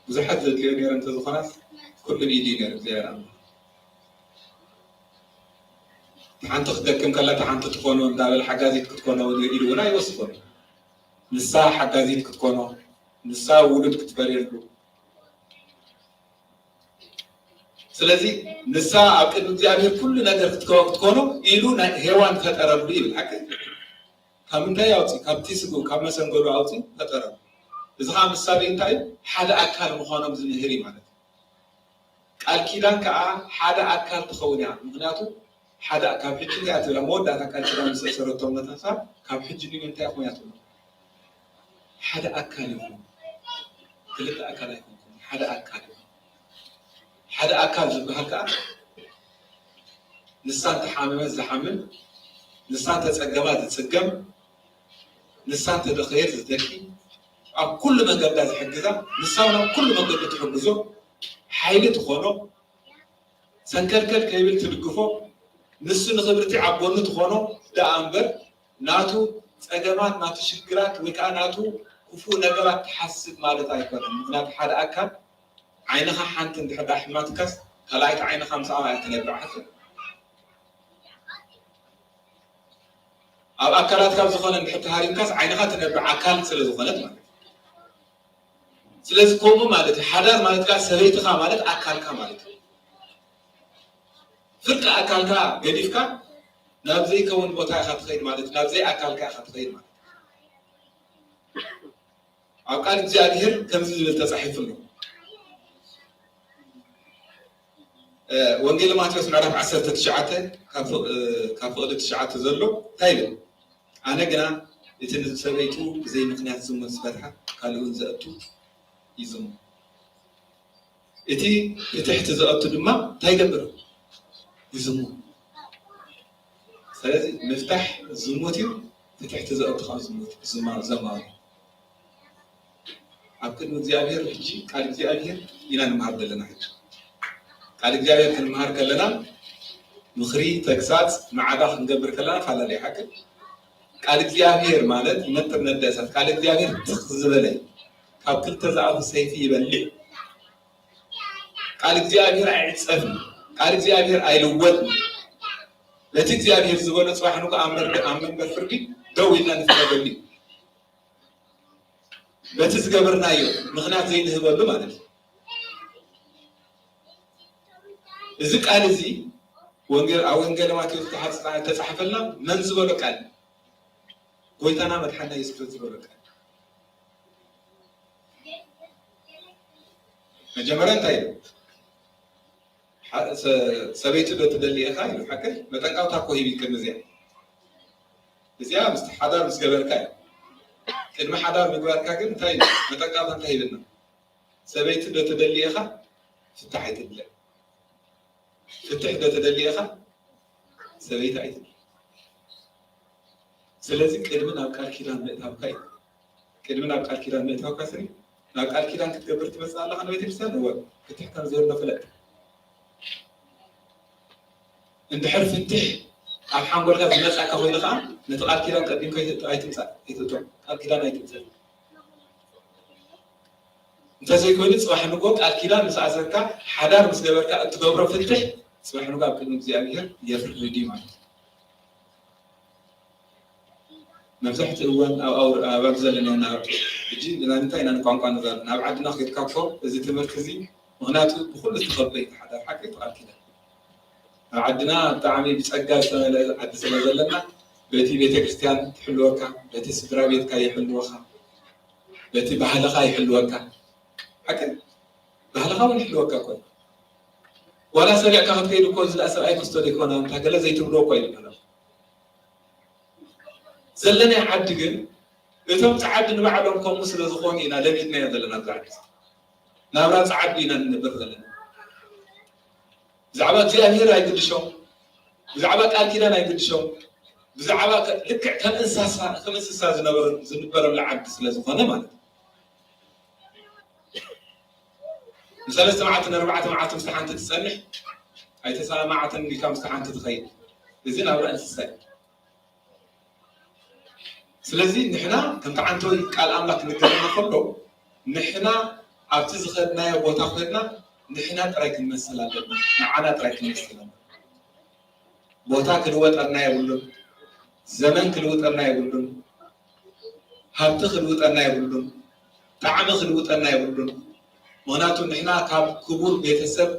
ብዙሓት ዘድልዮ ነይሩ እንተዝኾናስ ኩሉ ኢሉ እዩ ነይሩ እግዚኣብሔር ኣምላኽ። ሓንቲ ክትደክም ከላ እታ ሓንቲ ትኾኖ እንዳበለ ሓጋዚት ክትኮኖ ኢሉ እውን ኣይወስፎን። ንሳ ሓጋዚት ክትኮኖ፣ ንሳ ውሉድ ክትፈርየሉ። ስለዚ ንሳ ኣብ ቅድሚ እግዚኣብሔር ኩሉ ነገር ክትከ-፣ ክትኮኖ ኢሉ ናይ ሄዋን ፈጠረሉ ይብል ሓቂ። ካብ ምንታይ ኣውፅእ? ካብቲ ስግኡ፣ ካብ መሰንገሉ ኣውፅእ ፈጠረሉ። እዚ ከዓ ምሳሌ እንታይ እዩ? ሓደ ኣካል ምዃኖም ዝምህር እዩ ማለት እዩ። ቃል ኪዳን ከዓ ሓደ ኣካል ትኸውን እያ። ምክንያቱ ሓደ ካብ ሕጂ እንታይ እያ ትብላ? መወዳእታ ቃል ኪዳን ምስ ኣሰረቶም ነታ ሰብ ካብ ሕጂ ንዩ እንታይ ኢኹም እያ ትብሎ? ሓደ ኣካል ኢኹም። ክልተ ኣካል ኣይኮንኩም፣ ሓደ ኣካል ኢኹም። ሓደ ኣካል ዝበሃል ከዓ ንሳ እንተሓመመት ዝሓምን፣ ንሳ እንተጸገማ ዝጽገም፣ ንሳ እንተደኸየት ዝደኪ፣ ኣብ ኩሉ መንገዳ ዝሕግዛ፣ ንሳ እውን ኣብ ኩሉ መንገዱ ትሕግዞ፣ ሓይሊ ትኾኖ፣ ሰንከልከል ከይብል ትድግፎ፣ ንሱ ንኽብርቲ ዓቦኑ ትኾኖ ደኣ እምበር፣ ናቱ ጸገማት፣ ናቱ ሽግራት ወይ ከዓ ናቱ ክፉእ ነገራት ትሓስብ ማለት ኣይኮነን። ምኽንያቱ ሓደ ኣካል ዓይንኻ ሓንቲ እንድሕር ደኣ ሕማትካስ፣ ካልኣይቲ ዓይንኻ ምስኣ እያ ትነብዕ ሓቂ። ኣብ ኣካላት ካብ ዝኾነ እንድሕር ተሃሪምካስ ዓይንኻ ትነብዕ ኣካል ስለ ዝኾነት ማለት እዩ። ስለዚ ከምኡ ማለት እዩ። ሓዳር ማለት ከዓ ሰበይትኻ ማለት ኣካልካ ማለት እዩ። ፍርቂ ኣካልካ ገዲፍካ ናብ ዘይከውን ቦታ ኢኻ ትኸይድ ማለት እዩ። ናብ ዘይ ኣካልካ ኢኻ ትኸይድ ማለት እዩ። ኣብ ቃል እግዚኣብሔር ከምዚ ዝብል ተጻሒፉ ኣሎ። እ፣ ወንጌል ማቴዎስ ምዕራፍ ዓሰርተ ትሽዓተ ካብ ፍቕ-፣ እ፣ ካብ ፍቕዲ ትሽዓተ ዘሎ እንታይ ይብል? ኣነ ግና እቲ ንሰበይቱ ብዘይ ምኽንያት ዝሙት ዝፈትሓ ካልእ እውን ዘእቱ ይዝሙ። እቲ ብትሕቲ ዘእቱ ድማ እንታይ ይገብር? ይዝሙ። ስለዚ ምፍታሕ ዝሙት እዩ፣ ብትሕቲ ዘእቱ ከዓ ዝሙት፣ ዝማ-፣ ዘማዊ። ኣብ ቅድሚ እግዚኣብሔር ሕጂ ቃል እግዚኣብሔር ኢና ንምሃር ዘለና። ሕጂ ቃል እግዚኣብሔር ክንምሃር ከለና ምኽሪ፣ ተግሳጽ፣ ማዕዳ ክንገብር ከለና ፈላለዩ ሓቂ። ቃል እግዚኣብሔር ማለት ነጥር ነደ እሳት፣ ቃል እግዚኣብሔር ትኽ ዝበለ እዩ። ካብ ክልተ ዝኣፉ ሰይፊ ይበልዕ። ቃል እግዚኣብሔር ኣይዕጸፍን፣ ቃል እግዚኣብሔር ኣይልወጥን። ነቲ እግዚኣብሔር ዝበሎ ጽባሕ ንግሆ ኣብ መርድ-፣ ኣብ መንበር ፍርዲ ደው ኢልና ንፍረደሉ እዩ። በቲ ዝገበርናዮ ምኽንያት ዘይንህበሉ ማለት እዩ። እዚ ቃል እዚ ወንጌል፣ ኣብ ወንጌል ማቴዎስ ዝተሓጽ-፣ ዝተጻሕፈልና መን ዝበሎ ቃል? ጎይታና መድሓና የሱስ ክርስቶስ ዝበሎ ቃል። መጀመርያ እንታይ ኢሉ? ሓ-፣ ሰ-፣ ሰበይቲ ዶ ትደሊ ኢኻ ኢሉ። ሓቂ መጠንቀቕታ እኮ ሂቡ ቅድሚ እዚኣ። እዚኣ ምስቲ ሓዳር ምስ ገበርካ እዩ። ቅድሚ ሓዳር ምግባርካ ግን እንታይ ኢሉ? መጠንቀቕታ እንታይ ሂብና? ሰበይቲ ዶ ትደሊ ኢኻ? ፍታሕ ኣይትድለ። ፍትሕ ዶ ትደሊ ኢኻ? ሰበይቲ ኣይትድለ። ስለዚ ቅድሚ ናብ ቃል ኪዳን ምእታውካ እዩ። ቅድሚ ናብ ቃል ኪዳን ምእታውካ ስሪ፣ ናብ ቃል ኪዳን ክትገብር ትመጽእ ኣለኻ ንቤተ ክርስቲያን? እወ፣ ፍትሕ ከም ዘሎ ፍለጥ። እንድሕር ፍትሕ ኣብ ሓንጎልካ ዝመጽኣካ ኮይኑ ከኣ ነቲ ቃል ኪዳን ቀዲምካ ኣይት-፣ ኣይትምጻእ፣ ኣይትእቶ። ቃል ኪዳን ኣይትምጻእ። እንተዘይኮይኑ ጽባሕ ንግሆ ቃል ኪዳን ምስ ኣሰርካ፣ ሓዳር ምስ ገበርካ እትገብሮ ፍትሕ ጽባሕ ንግሆ ኣብ ቅድሚ እግዚኣብሔር የፍርድ እዩ ማለት እዩ። መብዛሕትኡ እዋን ኣብ ኣውር-፣ ኣብ፣ ኣብ ዘለና ናብ ሕጂ ብናይ እንታይ ኢና ንቋንቋ ንዛረብ? ናብ ዓድና ከይድካ እኮ እዚ ትምህርቲ እዚ፣ ምኽንያቱ ብኹሉ ዝተኸበ እዩ፣ ሓዳር ሓቂ ተኣኪለ። ኣብ ዓድና ብጣዕሚ ብጸጋ ዝተመልአ ዓዲ ስለ ዘለና፣ በቲ ቤተክርስትያን ትሕልወካ፣ በቲ ስድራ ቤትካ ይሕልወኻ፣ በቲ ባህልኻ ይሕልወካ። ሓቂ ባህልኻ እውን ይሕልወካ እኮ እዩ። ዋላ ሰሪዕካ ክትከይድ እኮ፣ እዚ ደኣ ሰብኣይ ክስቶ ዘይኮነ፣ እንታ ገለ ዘይትብሎ እኮ ይበሃል። ዘለናይ ዓዲ ግን እቶም ጸዓዱ ንባዕሎም ከምኡ ስለ ዝኾኑ ኢና ለሚድናዮ ዘለና። ዛዕባ ናብራ ጸዓዱ ኢና ንነብር ዘለና። ብዛዕባ እግዚኣብሔር ኣይግድሾም፣ ብዛዕባ ቃል ኪዳን ኣይግድሾም። ብዛዕባ ከ- ልክዕ ከም እንስሳ ከም እንስሳ ዝነበረ ዝንበረሉ ዓዲ ስለ ዝኾነ ማለት እዩ። ንሰለስተ መዓልቲ ንኣርባዕተ መዓልቲ ምስቲ ሓንቲ ትጸንሕ ኣይተሰማማዓትን ኢልካ ምስቲ ሓንቲ ትኸይድ። እዚ ናብራ እንስሳ እዩ። ስለዚ ንሕና ከምቲ ዓንተወይ ቃል ኣምላኽ ክንገርና ከሎ ንሕና ኣብቲ ዝኸድናዮ ቦታ ኮይና ንሕና ጥራይ ክንመስል ኣለና። ንዓና ጥራይ ክንመስል ኣለና። ቦታ ክልወጠና የብሉን። ዘመን ክልውጠና የብሉን። ሃብቲ ክልውጠና የብሉን። ጣዕሚ ክልውጠና የብሉን። ምክንያቱ ንሕና ካብ ክቡር ቤተሰብ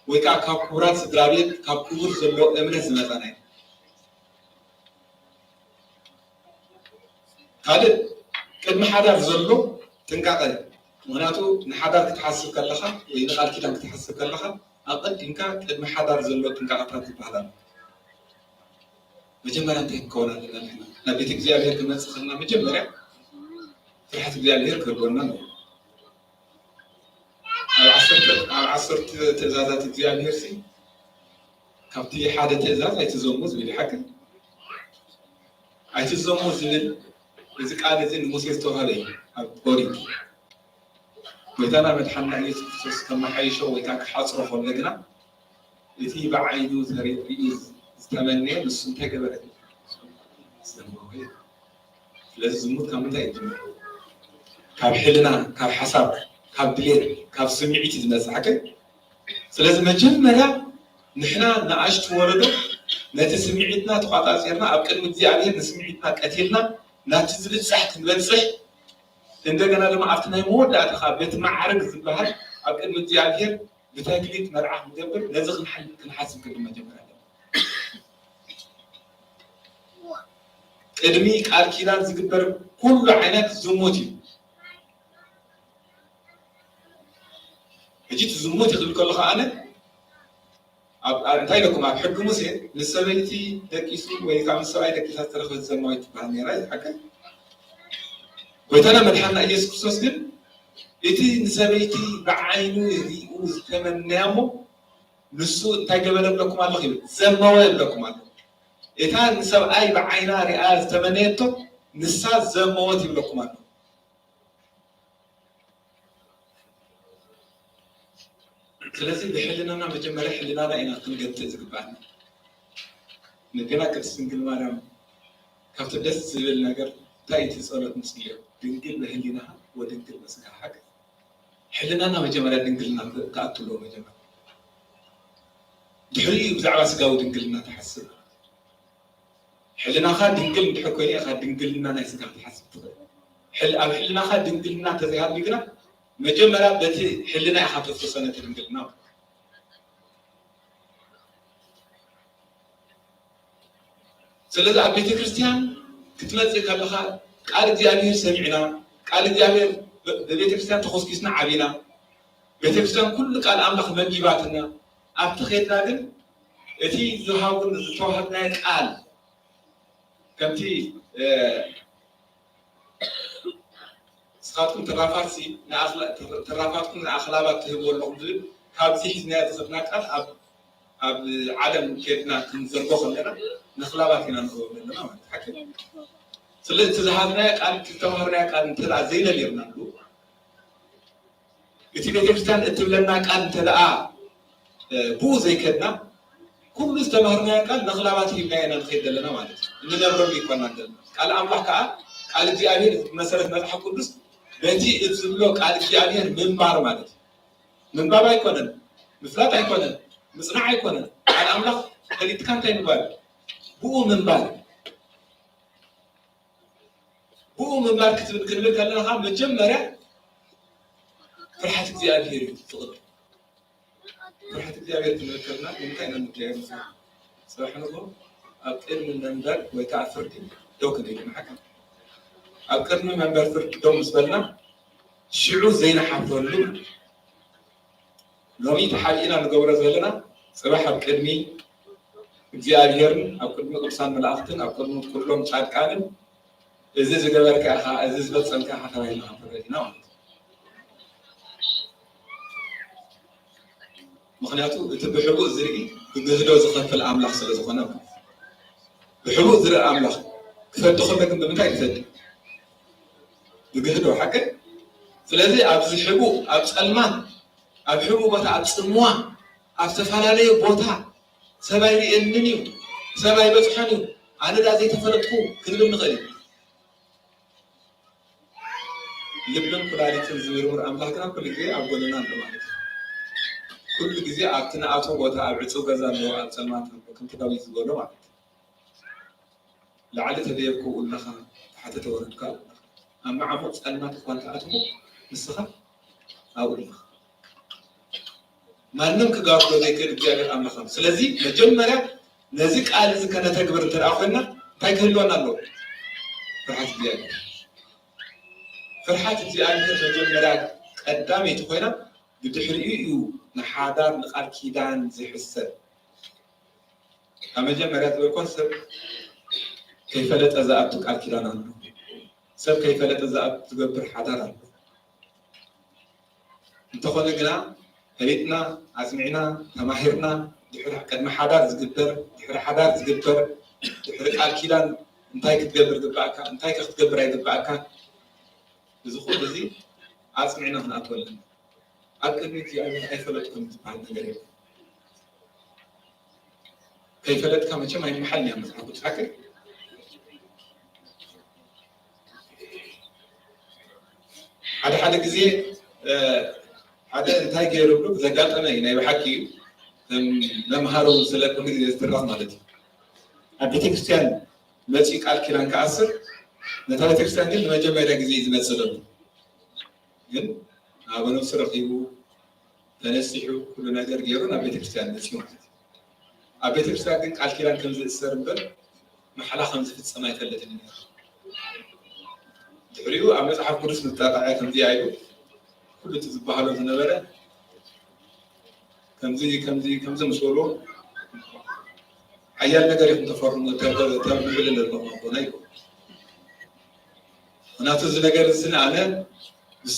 ወይ ከዓ ካብ ክቡራት ስድራ ቤት ካብ ክቡር ዘሎ እምነት ዝመፀና እዩ። ካልእ ቅድሚ ሓዳር ዘሎ ጥንቃቐ። ምክንያቱ ንሓዳር ክትሓስብ ከለኻ ወይ ንቃል ኪዳን ክትሓስብ ከለኻ ኣቐዲምካ ቅድሚ ሓዳር ዘሎ ጥንቃቐታት ዝበሃል ኣሎ። መጀመርያ እንታይ ክንከውን ኣለና ንሕና? ናብ ቤት እግዚኣብሔር ክመጽእ ከለና መጀመርያ ፍርሓት እግዚኣብሔር ክህልወና ኣለዎ። ኣብ ዓሰርተ ኣብ ዓሰርተ ትእዛዛት እግዚኣብሔር ሲ ካብቲ ሓደ ትእዛዝ ኣይትዘሙ ዝብል ሓቂ ኣይትዘሙ ዝብል እዚ ቃል እዚ ንሙሴ ዝተዋህበ እዩ። ኣብ ኦሪት ጎይታና መድሓንና ኢየሱስ ክርስቶስ ከመሓይሾ ወይ ከዓ ክሓፅሮ ከሎ ግና እቲ ብዓይኑ ተሪኡ ዝተመነየ ንሱ እንታይ ገበረ? ስለዚ ዝሙት ካብ ምንታይ ይጅምር? ካብ ሕልና፣ ካብ ሓሳብ፣ ካብ ድሌት፣ ካብ ስምዒት እዩ ዝመፅእ ሓቀይ። ስለዚ መጀመርያ ንሕና ንኣሽቱ ወለዶ ነቲ ስምዒትና ተቋፃፂርና ኣብ ቅድሚ እግዚኣብሔር ንስምዒትና ቀቲልና ናብቲ ዝብፃሕ ክንበፅሕ እንደገና ድማ ኣብቲ ናይ መወዳእታ ከዓ በቲ ማዕርግ ዝበሃል ኣብ ቅድሚ እግዚኣብሔር ብተክሊት መርዓ ክንገብር ነዚ ክንሓስብ ክንዲ መጀመርያ ኣለና። ቅድሚ ቃል ኪዳን ዝግበር ኩሉ ዓይነት ዝሙት እዩ። ሕጂ እቲ ዝሙት ይኽብል ከለኹ ኣነ እንታይ ኢለኩም ኣብ ሕጊ ሙሴ ምስ ሰበይቲ ደቂሱ ወይ ከዓ ምስ ሰብኣይ ደቂሳ ዝተረኸበት ዘማዊት ትበሃል ነራ ሓቀ ጎይታና መድሓና ኢየሱስ ክርስቶስ ግን እቲ ንሰበይቲ ብዓይኑ ሪኡ ዝተመነያ እሞ ንሱ እንታይ ገበረ ብለኩም ኣለኹ ይብል ዘመወ ይብለኩም ኣሎ። እታ ንሰብኣይ ብዓይና ሪኣ ዝተመነየቶ ንሳ ዘመወት ይብለኩም ኣሎ። ስለዚ ብሕልናና መጀመርያ ሕልናና ኢና ክንገትእ ዝግባኣና። ንግና ቅድስት ድንግል ማርያም ካብቲ ደስ ዝብል ነገር እንታይ እቲ ጸሎት ንጽልዮ ድንግል በህሊናኻ ወድንግል በስጋኻ ሓገዝ ሕልናና መጀመርያ ድንግልና ክኣትሎ መጀመርያ ድሕሪኡ ብዛዕባ ስጋዊ ድንግልና ትሓስብ። ሕልናኻ ድንግል እንድሕር ኮይኑ ኢኻ ድንግልና ናይ ስጋ ክትሓስብ ትኽእል። ኣብ ሕልናኻ ድንግልና እንተዘይሃልዩ ግና መጀመርያ በቲ ሕልና ኢኻ ተፍርሶ ነቲ ድንግልና። ስለዚ ኣብ ቤተ ክርስቲያን ክትመፅእ ከለኻ ቃል እግዚኣብሔር ሰሚዕና ቃል እግዚኣብሔር ብቤተ ክርስቲያን ተኾስኪስና ዓቢና ቤተ ክርስቲያን ኩሉ ቃል ኣምላኽ መጊባትና ኣብቲ ኸድና ግን እቲ ዝሃቡን ዝተዋሃብናዮ ቃል ከምቲ ንስኻትኩም ተራፋትሲ ተራፋትኩም ንኣኽላባት ትህብዎ ኣለኹም ዝብል ካብዚ ሒዝናዮ ዝኸድና ቃል ኣብ ኣብ ዓለም ኬድና ክንዘርጎ ከለና ንኽላባት ኢና ንህቦ ዘለና ማለት ሓቂ። ስለዚ እቲ ዝሃብናዮ ቃል ዝተማሃርናዮ ቃል እንተ ዘይነቢርናሉ እቲ ቤተክርስትያን እትብለና ቃል እንተ ደኣ ብኡ ዘይከድና ኩሉ ዝተማህርናዮ ቃል ንኽላባት ሂብናዮ ኢና ንኸይድ ዘለና ማለት እዩ። እንነብረሉ ይኮና ዘለና። ቃል ኣምላኽ ከዓ ቃል እግዚኣብሔር መሰረት መጽሓፍ ቅዱስ በቲ እትብሎ ቃል እግዚኣብሔር ምንባር ማለት እዩ። ምንባብ ኣይኮነን፣ ምፍላጥ ኣይኮነን፣ ምጽናዕ ኣይኮነን። ቃል ኣምላኽ ፈሊጥካ እንታይ ምባል? ብኡ ምንባር። ብኡ ምንባር ክትብል ክንብል ከለና ከዓ መጀመርያ ፍርሓት እግዚኣብሔር እዩ ትቕድም። ፍርሓት እግዚኣብሔር ክንብል ከለና ንምንታይ ኢና ንብልያ? ጽባሕ ንግሆ ኣብ ቅድሚ መንበር ወይ ከዓ ፍርዲ ደው ክንብል ንሓካ ኣብ ቅድሚ መንበር ፍርዲ ደው ምስ በልና ሽዑ ዘይንሓፍረሉ ሎሚ ተሓቢእና ንገብሮ ዘለና ጽባሕ ኣብ ቅድሚ እግዚኣብሔርን ኣብ ቅድሚ ቅዱሳን መላእኽትን ኣብ ቅድሚ ኩሎም ጻድቃንን እዚ ዝገበርካ ኢኻ፣ እዚ ዝፈጸምካ ኢኻ ተባሂልና ክንፈርድ ኢና ማለት እዩ። ምኽንያቱ እቲ ብሕቡእ ዝርኢ ብግህዶ ዝኸፍል ኣምላኽ ስለ ዝኾነ ማለት እዩ። ብሕቡእ ዝርኢ ኣምላኽ ክፈዲ ከሎ ግን ብምንታይ ክፈዲ? ብግህዶ፣ ሓቂ? ስለዚ ኣብዚ ሕቡእ፣ ኣብ ጸልማት፣ ኣብ ሕቡእ ቦታ፣ ኣብ ጽምዋ፣ ኣብ ዝተፈላለየ ቦታ ሰብ ኣይርእየንን እዩ፣ ሰብ ኣይበጽሖን እዩ፣ ኣነ ዳ ዘይተፈለጥኩ ክንብል ንኽእል እዩ። ልብን ኩላሊትን ዝምርምር ኣምላኽ ግና ኩሉ ግዜ ኣብ ጎንና ኣሎ ማለት እዩ። ኩሉ ግዜ ኣብቲ ንኣትዎ ቦታ ኣብ ዕጹው ገዛ ኣለዎ፣ ኣብ ጸልማት ኣሎ፣ ከምቲ ዳዊት ዝበሎ ማለት እዩ። ላዕሊ ተደየብኩ ኣለኻ፣ ታሕቲ ተወረድካ ኣለኻ። ኣብ መዓሙቕ ጸልማት እኳ እንተኣትኹ ንስኻ ኣብኡ ኣለኻ። ማንም ክጋርዶ ዘይክእል እግዚኣብሔር ኣምላኽ ኣሎ። ስለዚ መጀመርያ ነዚ ቃል እዚ ከነተግብር እንተ ደኣ ኮይና እንታይ ክህልወና ኣለዎ? ፍርሓት እግዚኣብሔር። ፍርሓት እግዚኣብሔር መጀመርያ ቀዳመይቲ ኮይና ብድሕሪኡ እዩ ንሓዳር ንቃል ኪዳን ዝሕሰብ። ካብ መጀመርያ ዝበልኳ ሰብ ከይፈለጠ ዝኣቱ ቃል ኪዳን ኣሎ። ሰብ ከይፈለጠ ዝኣቱ ዝገብር ሓዳር ኣሎ። እንተኾነ ግና ፈሊጥና፣ ኣጽኒዕና፣ ተማሂርና፣ ድሕሪ ቅድሚ ሓዳር ዝግበር፣ ድሕሪ ሓዳር ዝግበር፣ ድሕሪ ቃል ኪዳን እንታይ ክትገብር ግባእካ፣ እንታይ ከ ክትገብር ኣይግባእካ፣ እዚ ኩሉ እዚ ኣጽኒዕና ክንኣትወለን። ኣብ ቅድሚ እግዚኣብሔር ኣይፈለጥኩን ዝበሃል ነገር የለን። ከይፈለጥካ መቸም ኣይመሓልን እያ መጽሓፍ ቅዱስ ሓቂ። ሓደ ሓደ ግዜ ሓደ እንታይ ገይሩ ብሎ ዘጋጠመ እዩ፣ ናይ ብሓቂ እዩ። ከም መምሃሩ ስለ ኩሉ ግዜ ዝትረኽ ማለት እዩ። ኣብ ቤተክርስትያን መጺኡ ቃል ኪዳን ክኣስር ነታ ቤተክርስትያን ግን ንመጀመርያ ግዜ እዩ ዝመጽእ ዘሎ። ግን ኣበ ነብሱ ረኺቡ ተነሲሑ ኩሉ ነገር ገይሩ ናብ ቤተክርስትያን መጺኡ ማለት እዩ። ኣብ ቤተክርስትያን ግን ቃል ኪዳን ከም ዝእሰር እምበር መሓላ ከም ዝፍጸም ኣይፈልጥን እዩ። ድሕሪኡ ኣብ መጽሓፍ ቅዱስ ምጣቃዕያ ከምዚ ኢሉ ኩሉ እቲ ዝበሃሎ ዝነበረ ከምዚ ከምዚ ከምዚ ምስ በሎ ሓያል ነገር ኢኹም ተፈርሙ ተብዕል ኣለኹም ኣቦና ይበሉ። ምክንያቱ እዚ ነገር እዚ ኣነ ምስ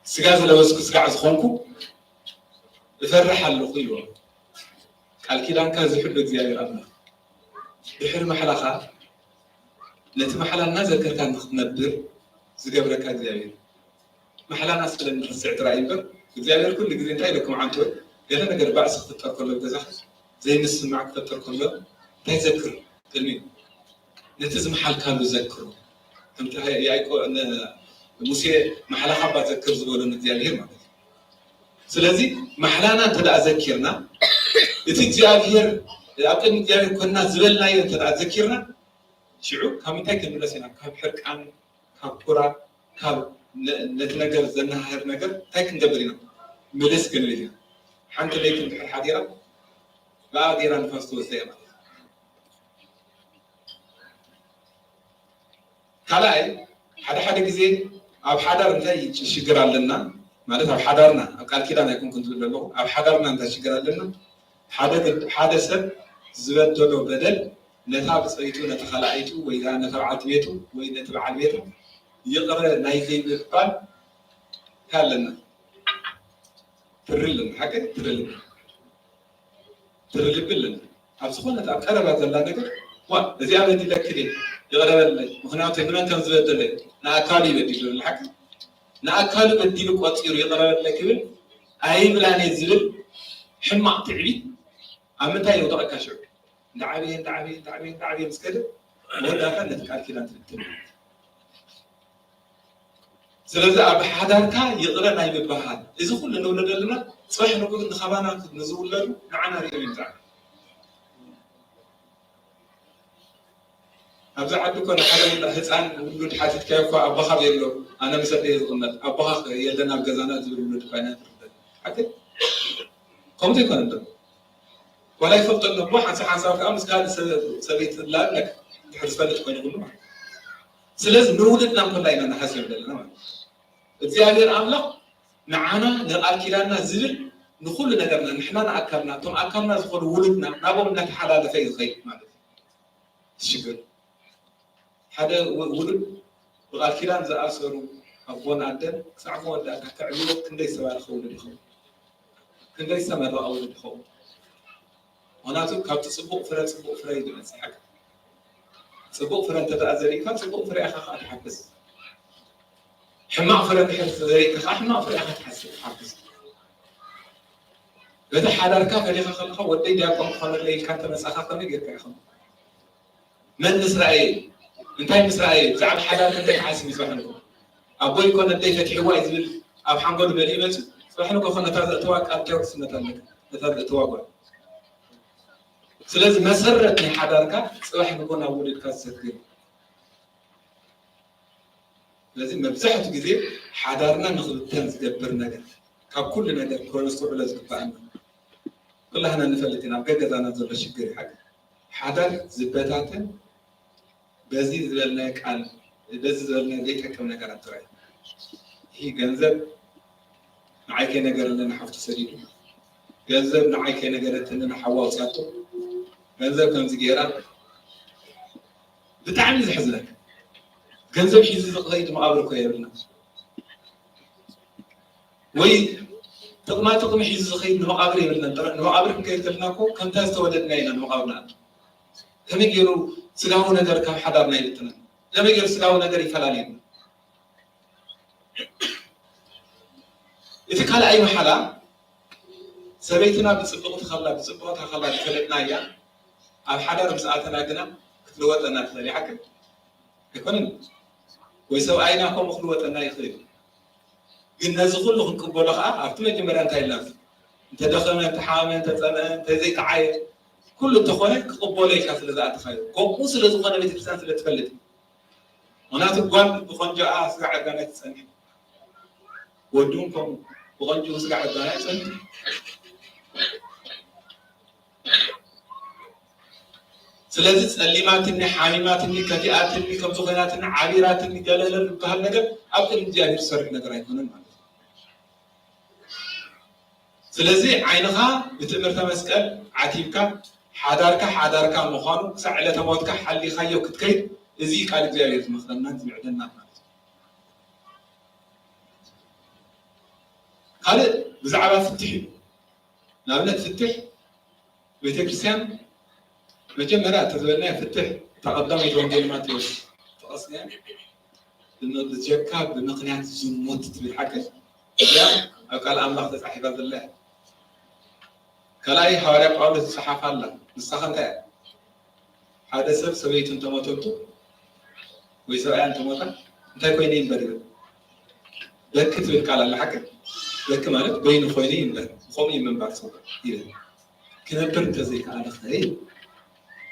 ስጋ ዝለበስኩ ስጋዕ ዝኾንኩ እፈርሕ ኣለኹ ይበሉ። ቃል ኪዳንካ ዝሕሉ እግዚኣብሔር ኣምላኽ ድሕሪ ማሕላኻ ነቲ ማሕላ እናዘከርካ ንክትነብር ዝገብረካ እግዚኣብሔር። ማሕላና ስለ እንርስዕ ጥራይ እምበር እግዚኣብሔር ኩሉ ግዜ እንታይ ኢለኩም ዓንተወይ ገለ ነገር ባእሲ ክፍጠር ከሎ ገዛኻ ዘይምስማዕ ክፈጥር ከሎ እንታይ ዘክር ቅድሚኡ ነቲ ዝመሓልካሉ ዘክሮ። ከምቲ ያዕቆ ሙሴ ማሕላኻ እባ ዘክር ዝበሎ ንእግዚኣብሔር ማለት እዩ። ስለዚ ማሕላና እንተ ደኣ ዘኪርና እቲ እግዚኣብሔር ኣብ ቅድሚ እግዚኣብሔር ኮንና ዝበልናዮ እንተ ደኣ ዘኪርና ሽዑ ካብ ምንታይ ክንምለስ ኢና? ካብ ሕርቃን፣ ካብ ኩራት፣ ካብ ነቲ ነገር ዘነሃህር ነገር እንታይ ክንገብር ኢና? ምልስ ክንብል ኢና። ሓንቲ ለይቲ እንድሕር ሓዲራ ብኣ ገይራ ንፋስ ትወስዳ እያ ማለት እዩ። ካልኣይ ሓደ ሓደ ግዜ ኣብ ሓዳር እንታይ ሽግር ኣለና ማለት ኣብ ሓዳርና ኣብ ቃል ኪዳን ኣይኮንኩን ዝብል ዘለኹ ኣብ ሓዳርና እንታይ ሽግር ኣለና ሓደ ሰብ ዝበደሎ በደል ነታ ብፀይቱ ነቲ ካልኣይቱ ወይ ነታ በዓልቲ ቤቱ ወይ ነቲ በዓል ቤቱ ይቕረ ናይ ዘይምባል እንታይ ኣለና ትሪ ኣለና ሓቂ ትሪ ኣለና ትርልቢ ኣለና ኣብ ዝኾነት ኣብ ቀረባ ዘላ ነገር ዋ እዚኣ በዲለኪ ድየ ይቕረ በለለይ ምኽንያቱ ንመን ከም ዝበደለ ንኣካሉ እዩ በዲሉ ንሓቂ ንኣካሉ በዲሉ ቆፂሩ ይቕረ በለለይ ክብል ኣይብላን እየ ዝብል ሕማቕ ትዕቢት ኣብ ምንታይ የውደቐካ ሽዑ እንዳዓበየ እንዳዓበየ እንዳዓበየ እንዳዓበየ ምስ ከደ መወዳእታ ነቲ ቃል ኪዳን ትብትን ስለዚ ኣብ ሓዳርካ ይቕረ ናይ ምብሃል እዚ ኩሉ ንብሎ ዘለና ፅባሕ ንግሆ ንኻባና ንዝውለዱ ንዓና ሪኦም ይምፃእ ኣብዚ ዓዲ እኮ ንሓደ ህፃን ውሉድ ሓቲትካዮ እኮ ኣቦኻ የሎ ኣነ ምስ ኣደየ ዝቕመጥ ኣቦኻ የለን ኣብ ገዛና ዝብል ውሉድ እኳ ኢና ንርበ ሓቂ ከምኡ ዘይኮነ ዶ ዋላ ይፈልጦ ኣሎ እሞ ሓንሳብ ሓንሳብ ከዓ ምስ ካልእ ሰበይቲ ላብ ድሕር ዝፈልጥ ኮይኑ ይብሉ ማለት ስለዚ ንውልድና እንኮላ ኢና ንሓስብ ዘለና ማለት እግዚኣብሔር ኣምላኽ ንዓና ንቃል ኪዳንና ዝብል ንኩሉ ነገርና ንሕና ንኣካልና እቶም ኣካልና ዝኾኑ ውልድና ናብኦም እናተሓላለፈ እዩ ዝኸይድ ማለት እዩ ሽግር ሓደ ው- ውሉድ ብቓል ኪዳን ዝኣሰሩ ኣቦን ኣደን ክሳዕ መወዳእታ ከዕብይዎ ክንደይ ዝተባረኸ ውሉድ ይኸውን? ክንደይ ዝተመረቐ ውሉድ ይኸውን? ምኽንያቱ ካብቲ ጽቡቕ ፍረ ጽቡቕ ፍረ እዩ ዝመጽእ። ሓቂ ጽቡቕ ፍረ እንተ ደኣ ዘሪእካ ጽቡቕ ፍረ ኢኻ ከዓ ትሓፍስ። ሕማቕ ፍረ እንድሕር ዘሪእካ ከዓ ሕማቕ ፍረ ኢኻ ትሓስብ ትሓፍስ። በቲ ሓዳርካ ፈሊኻ ከለኻ ወደይ ዲያቆን ክኾነለይ ኢልካ እንተመጻኻ ከመይ ጌርካ ኢኻ? መን ምስ ረኣየ? እንታይ ምስ ረኣየ? ብዛዕባ ሓዳር ክንደይ ክሓስብ እዩ ጽባሕ ንግሆ? ኣቦይ እኮ ነደይ ፈቲሕዋ እዩ ዝብል ኣብ ሓንጎሉ መሊኡ መጽዩ። ጽባሕ ንግሆ እኮ ነታ ዘእተዋ ቃል እንታይ ውሕስነት ኣለካ? ነታ ዘእተዋ ጓል። ስለዚ መሰረት ናይ ሓዳርካ ጽባሕ ንግሆ ናብ ውሉድካ ዝሰግር። ስለዚ መብዛሕትኡ ግዜ ሓዳርና ንኽብተን ዝገብር ነገር ካብ ኩሉ ነገር ክነስተውዕሎ ዝግባኣና ኩላህና ንፈልጥ ኢና። ኣብ ገገዛና ዘሎ ሽግር እዩ ሓቂ። ሓዳር ዝበታተን በዚ ዝበልናዮ ቃል በዚ ዝበልናዮ ዘይጠቅም ነገራት ጥራይ። ይህ ገንዘብ ንዓይ ከይነገረለና ሓፍቱ ሰዲዱ፣ ገንዘብ ንዓይ ከይነገረትኒ ንሓዋ ኣውፅያቶ፣ ገንዘብ ከምዚ ገይራ። ብጣዕሚ ዘሕዝነካ ገንዘብ ሒዙ ዝኸይድ መቓብር እኮ የብልና። ወይ ጥቕማ ጥቕሚ ሒዙ ዝኸይድ ንመቓብር የብልናን። ጥረ- ንመቓብር ክንከይድ ከለና እኮ ከምታ ዝተወለድና ኢና ንመቓብር ንኣቱ። ከመይ ገይሩ ስጋዊ ነገር ካብ ሓዳርና ይብትነን? ከመይ ገይሩ ስጋዊ ነገር ይፈላልየና? እቲ ካልኣይ መሓላ ሰበይትና ብፅብቕቲ ከላ ብፅብቕታ ከላ ዝፈለጥናያ ኣብ ሓዳር ምስ ኣተና ግና ክትልወጠና ትኽእል እያ። ሓቂ ኣይኮነን? ወይ ሰብኣይና ከምኡ ክልወጠና ይኽእል እዩ። ግን ነዚ ኩሉ ክንቅበሎ ከዓ ኣብቲ መጀመርያ እንታይ ኢልና? እንተደኸመ፣ እንተሓመመ፣ እንተፀምአ፣ እንተዘይጠዓየ ኩሉ እንተኾነ ክቕበሎ ኢልካ ስለ ዝኣተኻዮ ከምኡ ስለ ዝኾነ ቤተክርስትያን ስለ ትፈልጥ። ምክንያቱ ጓል ብቆንጆኣ ስጋ ዕርጋና ትፀንሕ፣ ወዲ እውን ከምኡ ብቆንጆ ስጋ ዕርጋና ይፀንሕ። ስለዚ ጸሊማትኒ፣ ሓሚማትኒ፣ ከፊኣትኒ፣ ከምዚ ኮይናትኒ፣ ዓቢራትኒ፣ ገለለ ዝበሃል ነገር ኣብ ቅድሚ እግዚኣብሔር ዝሰርሕ ነገር ኣይኮነን ማለት እዩ። ስለዚ ዓይንኻ ብትእምርተ መስቀል ዓቲብካ ሓዳርካ ሓዳርካ ምዃኑ ክሳዕ ዕለተ ሞትካ ሓሊኻዮ ክትከይድ እዚ ቃል እግዚኣብሔር ዝመኽረናን ዝምዕደናን ማለት እዩ። ካልእ ብዛዕባ ፍትሕ እዩ። ንኣብነት ፍትሕ ቤተክርስትያን መጀመርያ እተዝበልናዮ ፍትሕ እታ ቀዳመይቲ ወንጌል ማቴዎስ ተቐስንያ ብጀካ ብምኽንያት ዝሙት ትብል ሓቂ እያ ኣብ ቃል ኣምላኽ ተጻሒፋ ዘላ እያ። ካልኣይ ሃዋርያ ጳውሎስ ዝጸሓፋ ኣላ። ንሳኸ እንታይ እያ? ሓደ ሰብ ሰበይቱ እንተሞተቱ ወይ ሰብኣያ እንተሞታ እንታይ ኮይኑ ይንበር ይብል። በኪ ትብል ቃል ኣላ ሓቂ። በኪ ማለት በይኑ ኮይኑ ይንበር። ብኸምኡ እዩ ምንባር ጽቡቕ ይብል። ክነብር እንተዘይከኣለ ኸ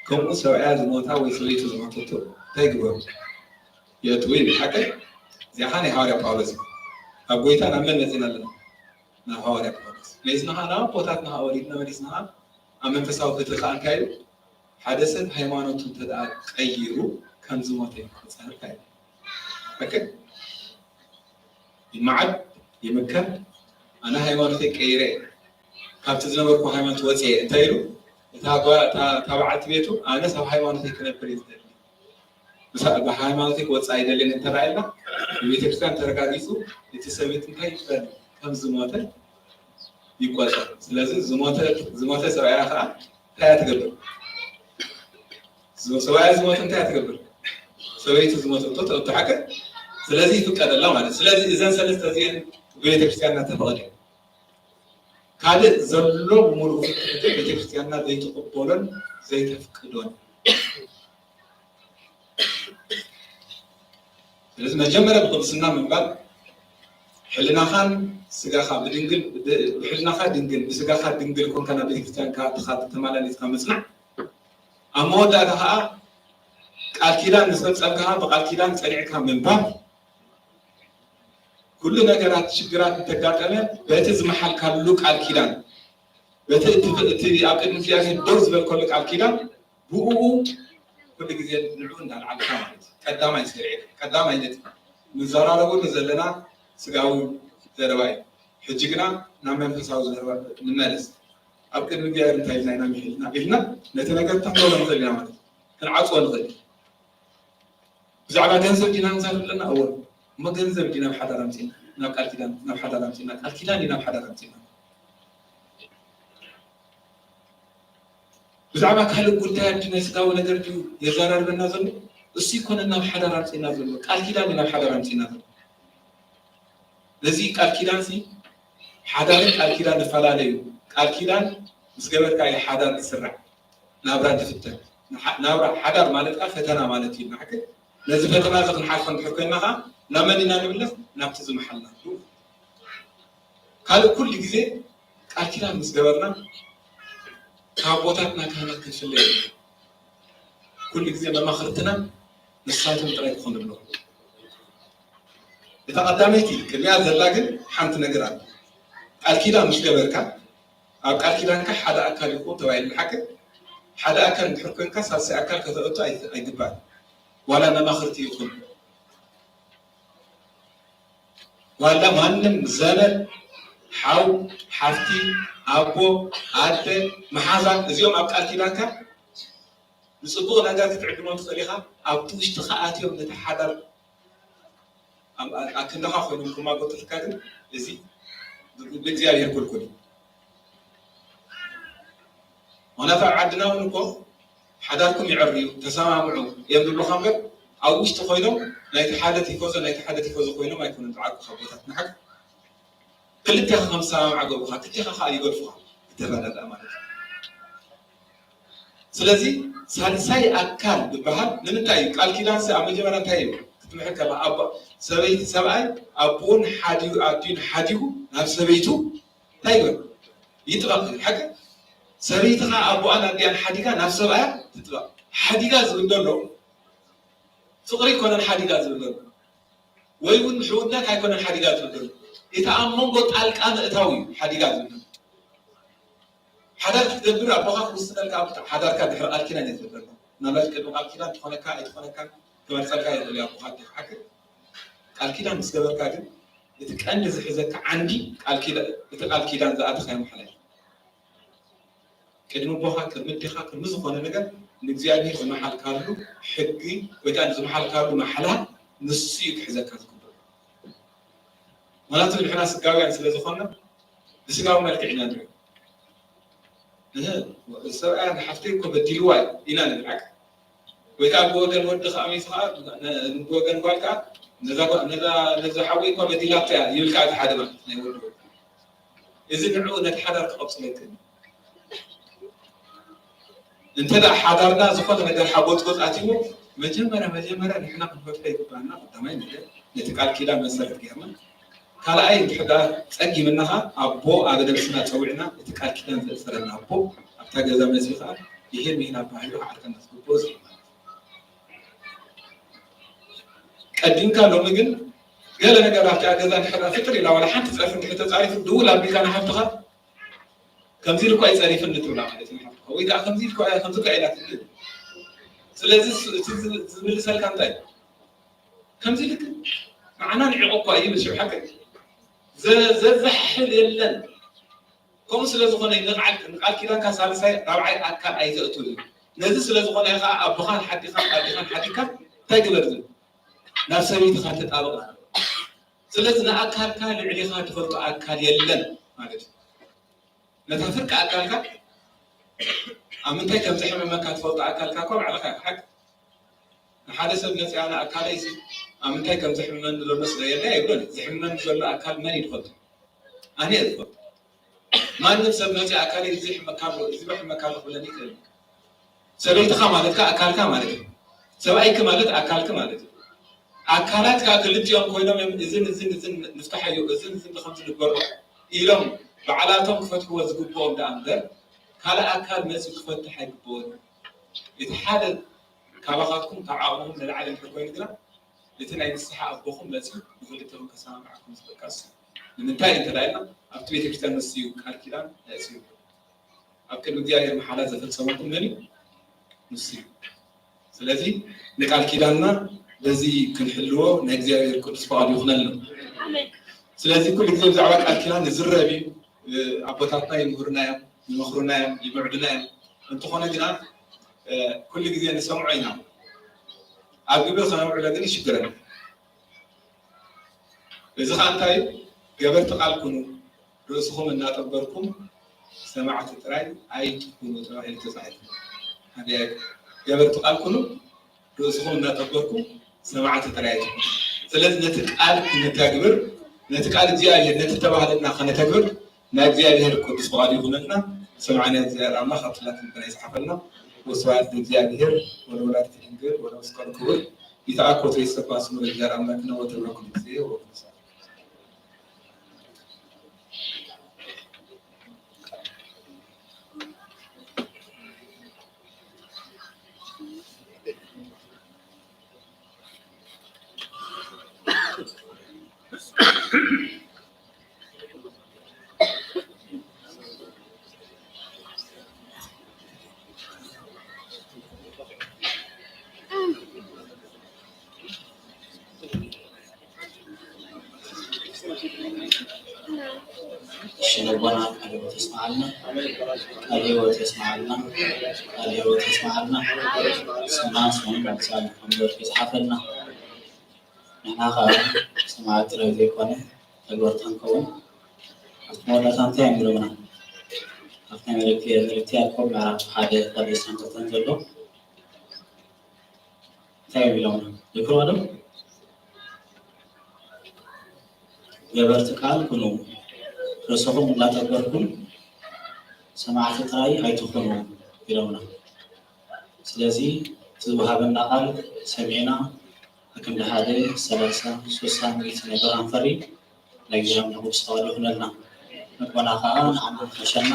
ከምኡ ሰብኣያ ዝሞታ ወይ ሰበይቱ ዝሞተቶ እንታይ ይግበሩ? የእትዉ ይብል ሓቂ። እዚኣ ኸኣ ናይ ሃዋርያ ጳውሎስ እዩ። ካብ ጎይታ ናብ መን መጺና ኣለና? ናብ ሃዋርያ ጳውሎስ። መሊስና ኸዓ ናብ ኣቦታትና ኸዓ ወሪድና መሊስና ኸዓ ኣብ መንፈሳዊ ፍትሒ ኸዓ እንታይ እዩ? ሓደ ሰብ ሃይማኖቱ እንተ ደኣ ቀይሩ ከም ዝሞተ ይቆጸር እንታይ እዩ? በቃ ይመዓድ ይምከር ኣነ ሃይማኖተይ ቀይረ እየ ካብቲ ዝነበርኩ ሃይማኖት ወፅየ እንታይ ኢሉ እታ ጓ- እታ- እታ በዓልቲ ቤቱ ኣነስ ኣብ ሃይማኖተይ ክነብር እየ ዝደሊ ብሳ- ብሃይማኖተይ ክወፅእ ኣይደልን እንተረኣየና ብቤተክርስትያን ተረጋጊፁ እቲ ሰብት እንታይ ይበል ከም ዝሞተ ይቆፀር ስለዚ ዝሞተ ዝሞተ ሰብኣያ ከዓ እንታይ እያ ትገብር ሰብኣያ ዝሞተ እንታይ እያ ትገብር ሰበይቱ ዝሞተቶ ተብትሓቀ ስለዚ ይፍቀደላ ማለት ስለዚ እዘን ሰለስተ እዚአን ብቤተክርስትያንና ተፈቐደ ካልእ ዘሎ ብምሉኡ ፍትሒ ቤተክርስትያንና ዘይትቕበሎን ዘይተፍቅዶን ስለዚ መጀመርያ ብቅድስና ምንባር ሕልናኻን ስጋኻ ብድንግል ብሕልናኻ ድንግል ብስጋኻ ድንግል ኮንካ ናብ ቤተክርስትያን ተማላሊስካ ምፅናዕ ኣብ መወዳእታ ከዓ ቃል ኪዳን ምስ ፈፀምካ ከዓ ብቃል ኪዳን ፀኒዕካ ምንባር ኩሉ ነገራት ሽግራት እንተጋጠመ በቲ ዝመሓልካሉ ቃል ኪዳን በቲ እቲ እቲ ኣብ ቅድሚ እግዚኣብሔር ደው ዝበልከሉ ቃል ኪዳን ብኡ ኩሉ ግዜ ንዑ እንዳልዓልካ ማለት እዩ። ቀዳማይ ስርዒ ቀዳማይ ነጥቢ ንዘራረበሉ ዘለና ስጋዊ ዘረባ እዩ። ሕጂ ግና ናብ መንፈሳዊ ዘረባ ንመለስ። ኣብ ቅድሚ እግዚኣብሔር እንታይ ኢልና ኢና ምሒልና ኢልና ነቲ ነገር ተኽሎ ንኽእል ኢና ማለት እዩ። ክንዓፅዎ ንኽእል ብዛዕባ ገንዘብ ዲና ንዛረብ ኣለና? እወ። እሞ ገንዘብ ዲ ናብ ሓዳር ኣምፂና? ናብ ቃል ኪዳን ናብ ሓዳር ኣምፂና? ቃል ኪዳን ዲ ናብ ሓዳር ኣምፂና? ብዛዕባ ካልእ ጉዳያት ዲ ናይ ስጋዊ ነገር ድዩ የዘራርበና ዘሎ? እሱ ይኮነ ናብ ሓዳር ኣምፂና ዘሎ? ቃል ኪዳን ዲ ናብ ሓዳር ኣምፂና ዘሎ? ነዚ ቃል ኪዳን ሲ ሓዳርን ቃል ኪዳን ይፈላለዩ። ቃል ኪዳን ምስ ገበርካ እዩ ሓዳር ዝስራሕ፣ ናብራ ዝፍተን። ንሓ- ናብራ ሓዳር ማለት ካ ፈተና ማለት እዩ። ንሓቂ ነዚ ፈተና እዚ ክንሓልፎ እንድሕር ኮይና ካ ናብ መን ኢና ንምለስ? ናብቲ ዝመሓልና። ካልእ ኩሉ ግዜ ቃል ኪዳን ምስ ገበርና ካብ ኣቦታትና ካህናት ክንፍለ የብልና። ኩሉ ግዜ መማኽርትና ንሳቶም ጥራይ ክኾኑ ኣለዎም። እታ ቀዳመይቲ ቅድሚያ ዘላ ግን ሓንቲ ነገር ኣላ። ቃል ኪዳን ምስ ገበርካ ኣብ ቃል ኪዳንካ ሓደ ኣካል ይኹን ተባሂሉ ሓቂ ሓደ ኣካል እንድሕር ኮንካ ሳልሳይ ኣካል ከተእቱ ኣይ- ኣይግባእን። ዋላ መማኽርቲ ይኹን ዋላ ማንም ዘመድ ሓው ሓፍቲ ኣቦ ኣደ መሓዛ እዚኦም ኣብ ቃል ኪዳንካ ንፅቡቕ ነገር ክትዕድሞም ትኽእል ኢኻ። ኣብቲ ውሽጥኻ ኣትዮም ነቲ ሓዳር ኣብ- ኣብ ክንድኻ ኮይኖም ክማጎትልካ ግን እዚ ብእግዚኣብሔር ክልኩል እዩ። ምክንያቱ ኣብ ዓድና እውን እኮ ሓዳርኩም ይዕርዩ ተሰማምዑ እዮም ዝብሉኻ እምበር ኣብ ውሽጢ ኮይኖም ናይቲ ሓደ ቲፎዞ ናይቲ ሓደ ቲፎዞ ኮይኖም ኣይኮኑን ዝዓርኩ ካብ ቦታት ንሓቅ ክልቴኻ ከም ዝሰማምዓ ገብሩኻ ክልቴኻ ከዓ ይገድፉኻ ክትረዳዳእ ማለት እዩ። ስለዚ ሳልሳይ ኣካል ዝበሃል ንምንታይ እዩ? ቃል ኪዳንሲ ኣብ መጀመርያ እንታይ እዩ ክትምሕር ከላ ኣባ ሰበይቲ ሰብኣይ ኣቦኡን ሓዲኡ ኣዲኡን ሓዲጉ ናብ ሰበይቱ እንታይ ይበል ይጥበቕ ዝብል ሓቂ ሰበይቲ ከዓ ኣቦኣን ኣዲኣን ሓዲጋ ናብ ሰብኣያ ትጥበቕ ሓዲጋ ዝብል ዘሎ ፍቕሪ ይኮነን ሓዲጋ ዝብል ዘሎ ወይ እውን ሕውነት ኣይኮነን ሓዲጋ ዝብል ዘሎ እቲ ኣብ መንጎ ጣልቃ ምእታው እዩ ሓዲጋ ዝብል ዘሎ ሓዳር ክትገብር ኣቦኻ ክውስነልካ ኣብ ሓዳርካ ድሕሪ ቃል ኪዳን እየ ዝብል ዘሎ ምናልባት ቅድሚ ቃል ኪዳን ትኾነካ ኣይትኾነካ ክመርፀልካ ይኽእል እዩ ኣቦኻ ሓቂ ቃል ኪዳን ምስ ገበርካ ግን እቲ ቀንዲ ዝሕዘካ ዓንዲ እቲ ቃል ኪዳን ዝኣተኻዮ ማሕላ እዩ። ቅድሚ ኣቦኻ ቅድሚ ኣዴኻ ቅድሚ ዝኾነ ነገር ንእግዚኣብሔር ዝመሓልካሉ ሕጊ ወይ ከዓ ዝመሓልካሉ ማሕላ ንሱ እዩ ክሕዘካ ዝግብኦ። ምክንያቱ ንሕና ስጋውያን ስለ ዝኾንና ብስጋዊ መልክዕ ኢና ንሪኦ። ሰብኣያ ንሓፍተይ እኮ በዲልዋ ኢና ንብል ሓቂ ወይ ከዓ ብወገን ወዲ ከዓ ሚስ ከዓ ብወገን ጓል ከዓ ነዛ ሓወይ እኳ በዲላቶ እያ ይብል ከዓ እቲ ሓደ ማለት ናይ ወዲ ወዲ እዚ ንዕኡ ነቲ ሓዳር ክቐፅሎ ይክእል እንተ ሓዳርና ዝኾነ ነገር ሓጎፅጎፅ ኣትዎ መጀመርያ መጀመርያ ንሕና ክንፈትሖ ይግባና ቀዳማይ ነገር ነቲ ቃል ኪዳን መሰረት ገርና ካልኣይ እንድሕር ደኣ ጸጊምና ኸኣ ኣቦ ኣብ ነብስና ጸዊዕና እቲ ቃል ኪዳን ዘእሰረና ኣቦ ኣብታ ገዛ መጺኡ ኸኣ ይሄን ይሄን ኣባሂሉ ክዓርከና ዝግብኦ እዚ እዩ ማለት እዩ። ቀዲምካ ሎሚ ግን ገለ ነገር ኣብታ ገዛ እንድሕር ደኣ ፍጥር ኢላ ዋላ ሓንቲ ጸርፊ እንድሕር ተጻሪፉ ድውል ኣቢልካ ንሓፍትኻ ከምዚ ኢሉ እኳ እዩ ጸሪፍኒ ትብላ ማለት እዩ ንሓፍትኻ ወይ ከኣ ከምዚ ኢሉ እኳ ከምዚ እኳ ኢላ ትብል። ስለዚ እቲ ዝምልሰልካ እንታይ እዩ? ከምዚ ልክ ንዓና ንዒቑ እኳ እዩ ምስ ሽብሓቂ ዘዘዛሕል የለን። ከምኡ ስለ ዝኾነ እዩ ንቃል ንቃል ኪዳንካ ሳልሳይ ራብዓይ ኣካል ኣይተእትው እዩ። ነዚ ስለ ዝኾነ እዩ ከዓ ኣቦኻን ሓዲኻን ኣዴኻን ሓዲግካ እንታይ ግበር ዝብል ናብ ሰበይትኻ ተጣበቕ። ስለዚ ንኣካልካ ልዕሊኻ ትፈልጦ ኣካል የለን ማለት እዩ። ነታ ፍርቂ ኣካልካ ኣብ ምንታይ ከም ዘሕምመካ ትፈልጦ ኣካልካ እኳ ባዕልኻ ኢኻ ሓቂ ንሓደ ሰብ መፅያ ንኣካለይ ሲ ኣብ ምንታይ ከም ዘሕምመኒ ዘሎ ስለ የለ ኣይብሎን እዩ። ዘሕምመኒ ዘሎ ኣካል መን እዩ ዝፈልጦ? ኣነ እየ ዝፈልጦ። ማንም ሰብ መፅያ ኣካለይ እዚ ይሕመካ ኣሎ እዚ በሕመካ ኣሎ ክብለኒ ይክእል እዩ። ሰበይትኻ ማለት ከዓ ኣካልካ ማለት እዩ። ሰብኣይኪ ማለት ኣካልኪ ማለት እዩ። ኣካላት ከዓ ክልቲኦም ኮይኖም እዮም እዝን እዝን እዝን ንፍታሓዮ እዝን እዝን ከምዚ ንግበሮ ኢሎም ባዕላቶም ክፈትሕዎ ዝግብኦም ደኣ እምበር ካልእ ኣካል መፂኡ ክፈትሕ ኣይግብኦን እዩ። እቲ ሓደ ካባኻትኩም ካብ ዓቕምኹም ንላዕሊ እንድሕር ኮይኑ ግና እቲ ናይ ንስሓ ኣቦኹም መፂኡ ንክልተኹም ከሰማምዓኩም ዝኽእል ቃል ስሙ። ንምንታይ እንተ ኢልና ኣብቲ ቤተክርስትያን ንሱ እዩ ቃል ኪዳን ኣእሲሩ። ኣብ ቅድሚ እግዚኣብሔር መሓላ ዘፈጸመኩም መን እዩ? ንሱ እዩ። ስለዚ ንቃል ኪዳንና በዚ ክንሕልዎ ናይ እግዚኣብሔር ቅዱስ ፍቓዱ ይኹነልና። ስለዚ ኩሉ ግዜ ብዛዕባ ቃል ኪዳን ንዝረብ እዩ። ኣቦታትና ይምህሩና እዮም፣ ይመኽሩና እዮም፣ ይምዕዱና እዮም። እንተኾነ ግና ኩሉ ግዜ ንሰምዖ ኢና። ኣብ ግብሪ ከነውዕሎ ግን ይሽግረና። እዚ ኸኣ እንታይ እዩ? ገበርቲ ቃል ኩኑ፣ ርእስኹም እናጠበርኩም ሰማዕቲ ጥራይ ኣይትኹኑ ተባሂሉ ተጻሒፉ። ገበርቲ ቃል ኩኑ፣ ርእስኹም እናጠበርኩም ሰማዕቲ ጥራይ ኣይትኹኑ። ስለዚ ነቲ ቃል ክነተግብር፣ ነቲ ቃል እግዚኣብሔር፣ ነቲ ተባህለና ከነተግብር ናይ እግዚኣብሔር ቅዱስ ፍቓዱ ይኹነልና። ሰማዕና እግዚኣብሔር ኣምላኽ ኣብ ጽላት ልብና ይጽሓፈልና። ወስብሐት ለእግዚኣብሔር ወለወላዲቱ ድንግል ወለመስቀሉ ክቡር። ይትባረክ ወይትቀደስ ስሙ ለእግዚኣብሔር ኣምላክነ ወትብረክ ኩሉ ጊዜ ወኩሉ ሰዓት። እሺ፣ ነቦና ቃለ ሕይወት የስምዓልና፣ ቃለ ሕይወት የስምዓልና፣ ቃለ ሕይወት የስምዓልና። ስምና ስሙን ኣብ ሳልኩም ወርቂ ይጽሓፈልና። ንሕና ኸኣ ሰማዕቲ ጥራይ ዘይኮነ ተግበርቲ ክንከውን ኣብቲ መወዳእታ እንታይ እዮም ኢሎምና? ኣብቲ ናይ መልእክቲ፣ መልእክቲ ያዕቆብ ምዕራፍ ሓደ ቁጽሪ ዕስራን ክልተን ዘሎ እንታይ እዮም ኢሎምና? ይክርዋ ዶ? ገበርቲ ቃል ኩኑ፣ ርእስኹም እንዳጠበርኩም ሰማዕቲ ጥራይ ኣይትኹኑ ኢሎምና። ስለዚ እቲ ዝወሃበና ቃል ሰሚዕና፣ ኣክንዲ ሓደ፣ ሰላሳ፣ ስሳ፣ ሚእቲ ናይ ብርሃን ፍሪ ናይ እግዚኣብሔር ቅዱስ ፍቓዱ ይኹነልና። ልቦና ከኣ ንዓና ክሕሸና፣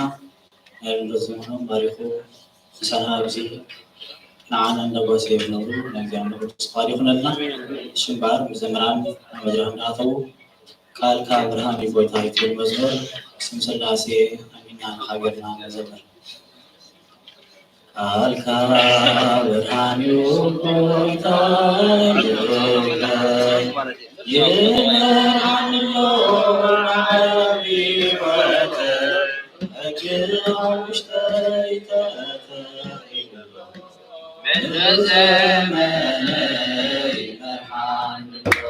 ናይ ኣገልግሎት ዘመኖም ባሪኹ ምሳና ኣብዚ ንዓና እንዳጓሰ ይነብሩ ናይ እግዚኣብሔር ቅዱስ ፍቓዱ ይኹነልና። እሺ እምበኣር፣ መዘምራን ናብ መድረኽ እንዳኣተዉ፣ ቃልካ ብርሃን እዩ ጎይታ እዩ ትብል መዝሙር ስም ስላሴ ኣሚና ንሃገርና ንዘምር። ቃልካ ብርሃን እዩ ጎይታ፣ ይመርሓኒ ኣሎ ንዓይ ኣብ ህይወተይ፣ ሕጊ ኣብ ውሽጠይ ተተኺሉ፣ ምሉእ ዘመነይ ይመርሓኒ ኣሎ።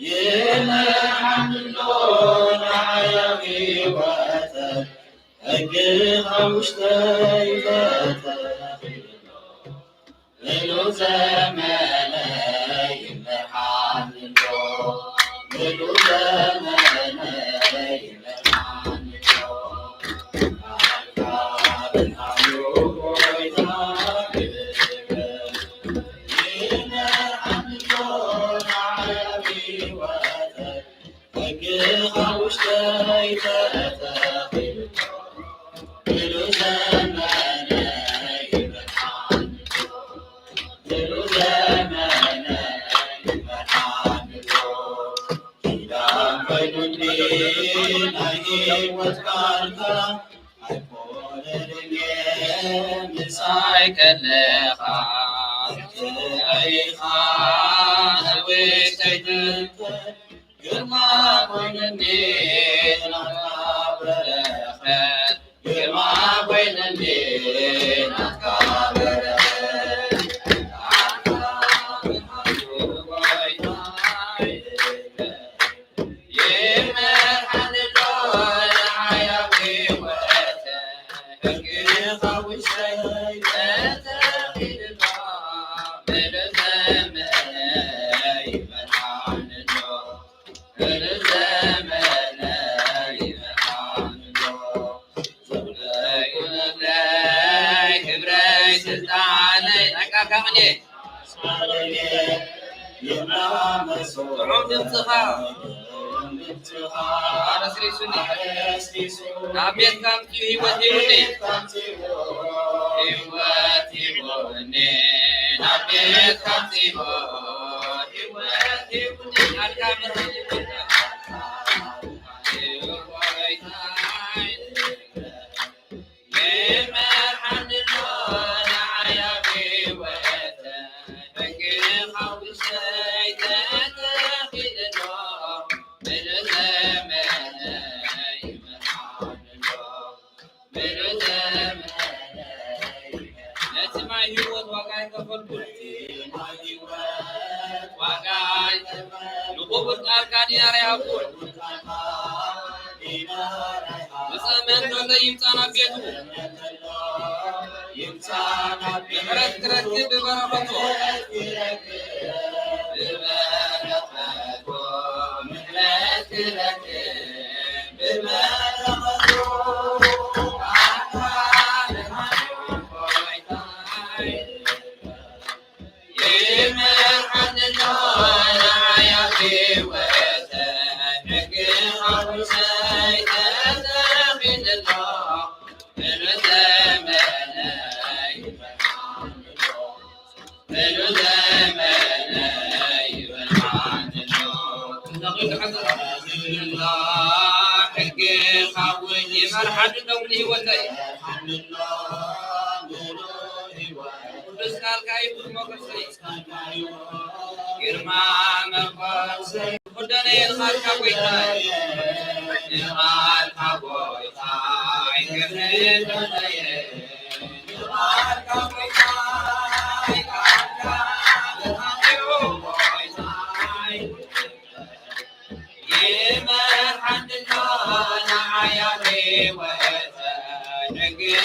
ይመርሓኒ ኣሎ ንዓይ ኣብ ህይወተይ፣ ሕግኻ ውሽጠይ ተተኺሉ፣ ምሉእ ዘመነይ ይመርሓኒ ኣሎ፣ ምሉእ ዘመነይ ይመርሓኒ ኣሎ። ቃልካ ብርሃን እዩ ጎይታ ክብር። ኣይኮነንን ምሳይ ከለኻ፣ ርትዐይኻ ውሽጠይ ትንክር፣ ግርማ ኮይነኒ ናትካ በረኸት፣ ግርማ ኮይነኒ ናትካ በረኸት። ጥዑም ድምፅኻ። ኣረስሪሱኒ። ናብ ቤትካ ኣምጽኡ፣ ህይወት ሂቡኒ። ህይወት ሂቡኒ፣ ናብ ቤትካ ኣምጽኡ፣ ህይወት ሂቡኒ። ቃልካ ብርሃን ይኹን። ነቲ ማይ ህይወት ዋጋ ይከፈልኩን። ዋጋ ንኽቡር ቃልካ ዲናር ይሃብኩን። ዝጸመን ዘሎ ይምጻ ናብ ቤቱ። ምሕረት ክረክብ ብበረኸቱ። ሕጊኻ እውን ይመርሓኒ ሎሚ ንህይወተይ። ቅዱስ ቃልካ ይኹን ሞገሰይ። ግርማ መጎሰይ ክደነ ንቓልካ ጎይታይ። ንቓልካ ጎይታይ ክብሪ ይኹነየ። ንቓልካ ጎይታይ ቃልካ ብርሃን እዩ ጎይታይ። ይመርሓኒ ኣሎ ንዓይ ኣብ ህይወተይ። ሕጊኻ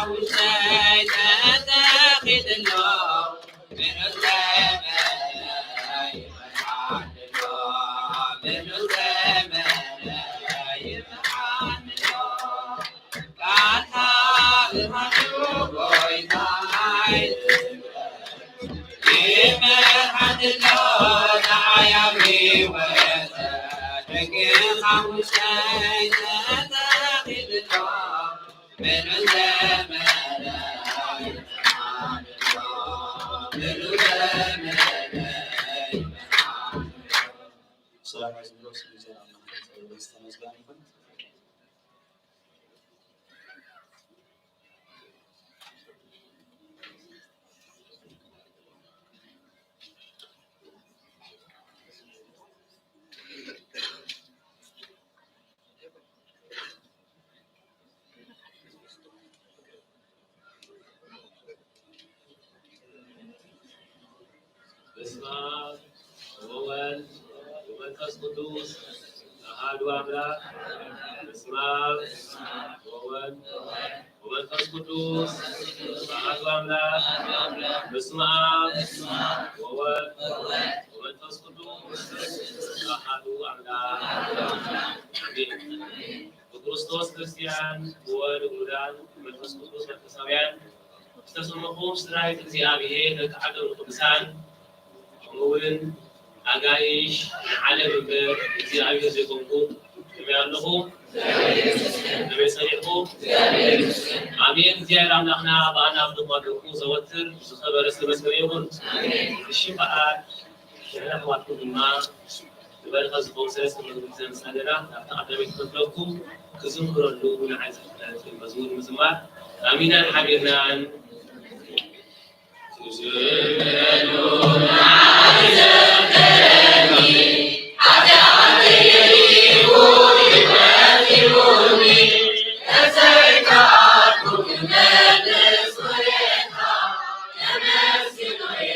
ውሽጠይ ተተኺሉ ኣሎ። ምሉእ ዘመነይ ይመርሓኒ ኣሎ። ምሉእ ዘመነይ ይመርሓኒ ኣሎ። ቃልካ ብርሃን እዩ ጎይታይ። ይመርሓኒ ኣሎ ንዓይ ኣብ ህይወተይ። ሕጊኻ ውሽጠይ ተተኺሉ ኣሎ። ምሉእ ዘመነይ ይመርሓኒ ኣሎ። ምሉእ ዘመነይ ይመርሓኒ ኣሎ። ሰላም ይብዛሕልኩም። ዝተመስገነ ይኹን። በስመ አብ ወወልድ ወመንፈስ ቅዱስ አሐዱ አምላክ። በስመ አብ ወወልድ ወመንፈስ ቅዱስ አሐዱ አምላክ። በስመ አብ ወወልድ ወመንፈስ ቅዱስ አሐዱ አምላክ አሜን። ብክርስቶስ ክርስቲያን፣ ብወልድ ውሉዳን፣ ብመንፈስ ቅዱስ መንፈሳውያን ዝተሰመኹም ስድራ ቤት እግዚኣብሔር፣ ደቂ ዓዶም ቅዱሳን፣ ከምኡ እውን ኣጋይሽ ንዓለም እምበር እግዚኣብሔር ዘይኮንኩም ከመይ ኣለኹም? ከመይ ጸኒሕኩም? ኣሜን። እግዚኣብሔር ኣምላኽና ብኣና ኣብ ደቁ ዘወትር ዝኸበረ ዝተመስገነ ይኹን። እሺ በዓል ንሕና ኣሕዋትኩም ድማ ንበረኸት ዝኸውን ሰለስተ መግቢ ዘምጻ ኣለና። ናብታ ቀዳመይቲ ክፍለኩም ክዝምረሉ ንዓይ ዝፍለጥ መዝሙር ምዝማር ኣሚናን ሓቢርናን ትዝምረሉ ንዓይ ዘምረኒ፣ ሓጢኣተይ ገዲፉ ሕይወት ሂቡኒ፣ ተዘይከኣልኩ ክመልስ ውለታ፣ ተመስገን እየ።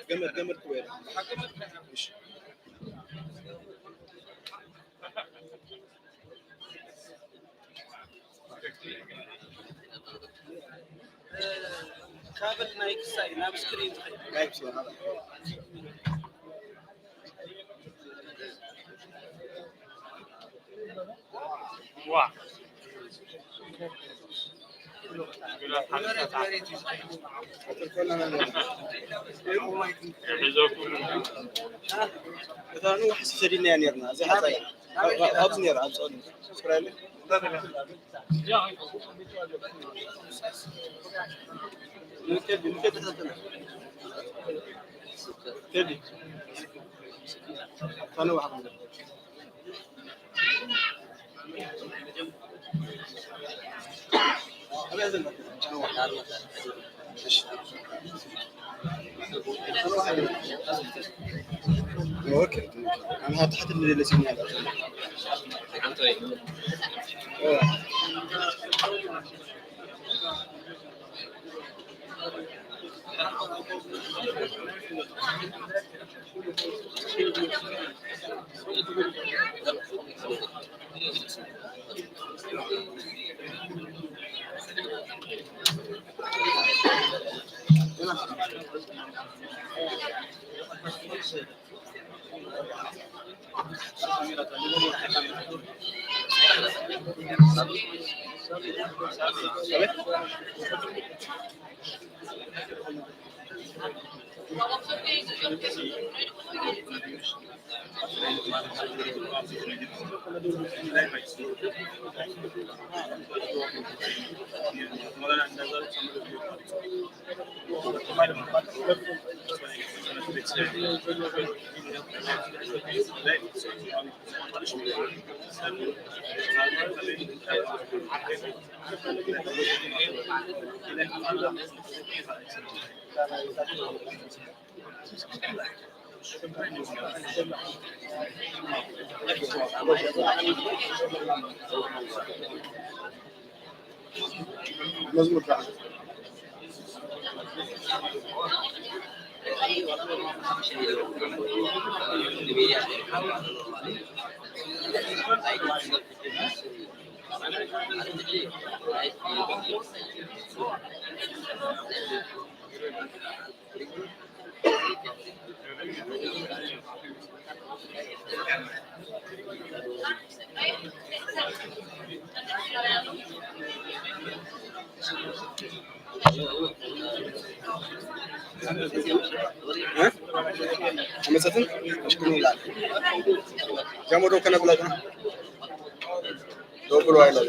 ገመድ ገመድ ትበል። እሺ። ካብል ናይ ክሳይ ናብ ስክሪን ትኸይድ። ዋ። እታ ንዋሕ ሰዲድናያ ነርና። እዚኣ ሓፃይ ኣብዚ ነይራ፣ ኣብ ፀሊም። ኦኬ፣ ኣነ ሃብቲ ሓትት ንደለ ሲኛ መዝሙር ከዓ መሰትን ኣሽክኑ ይላል። ጃሞ ዶ ከነብላ ዶ? ዶ ብሎ ኣይላል።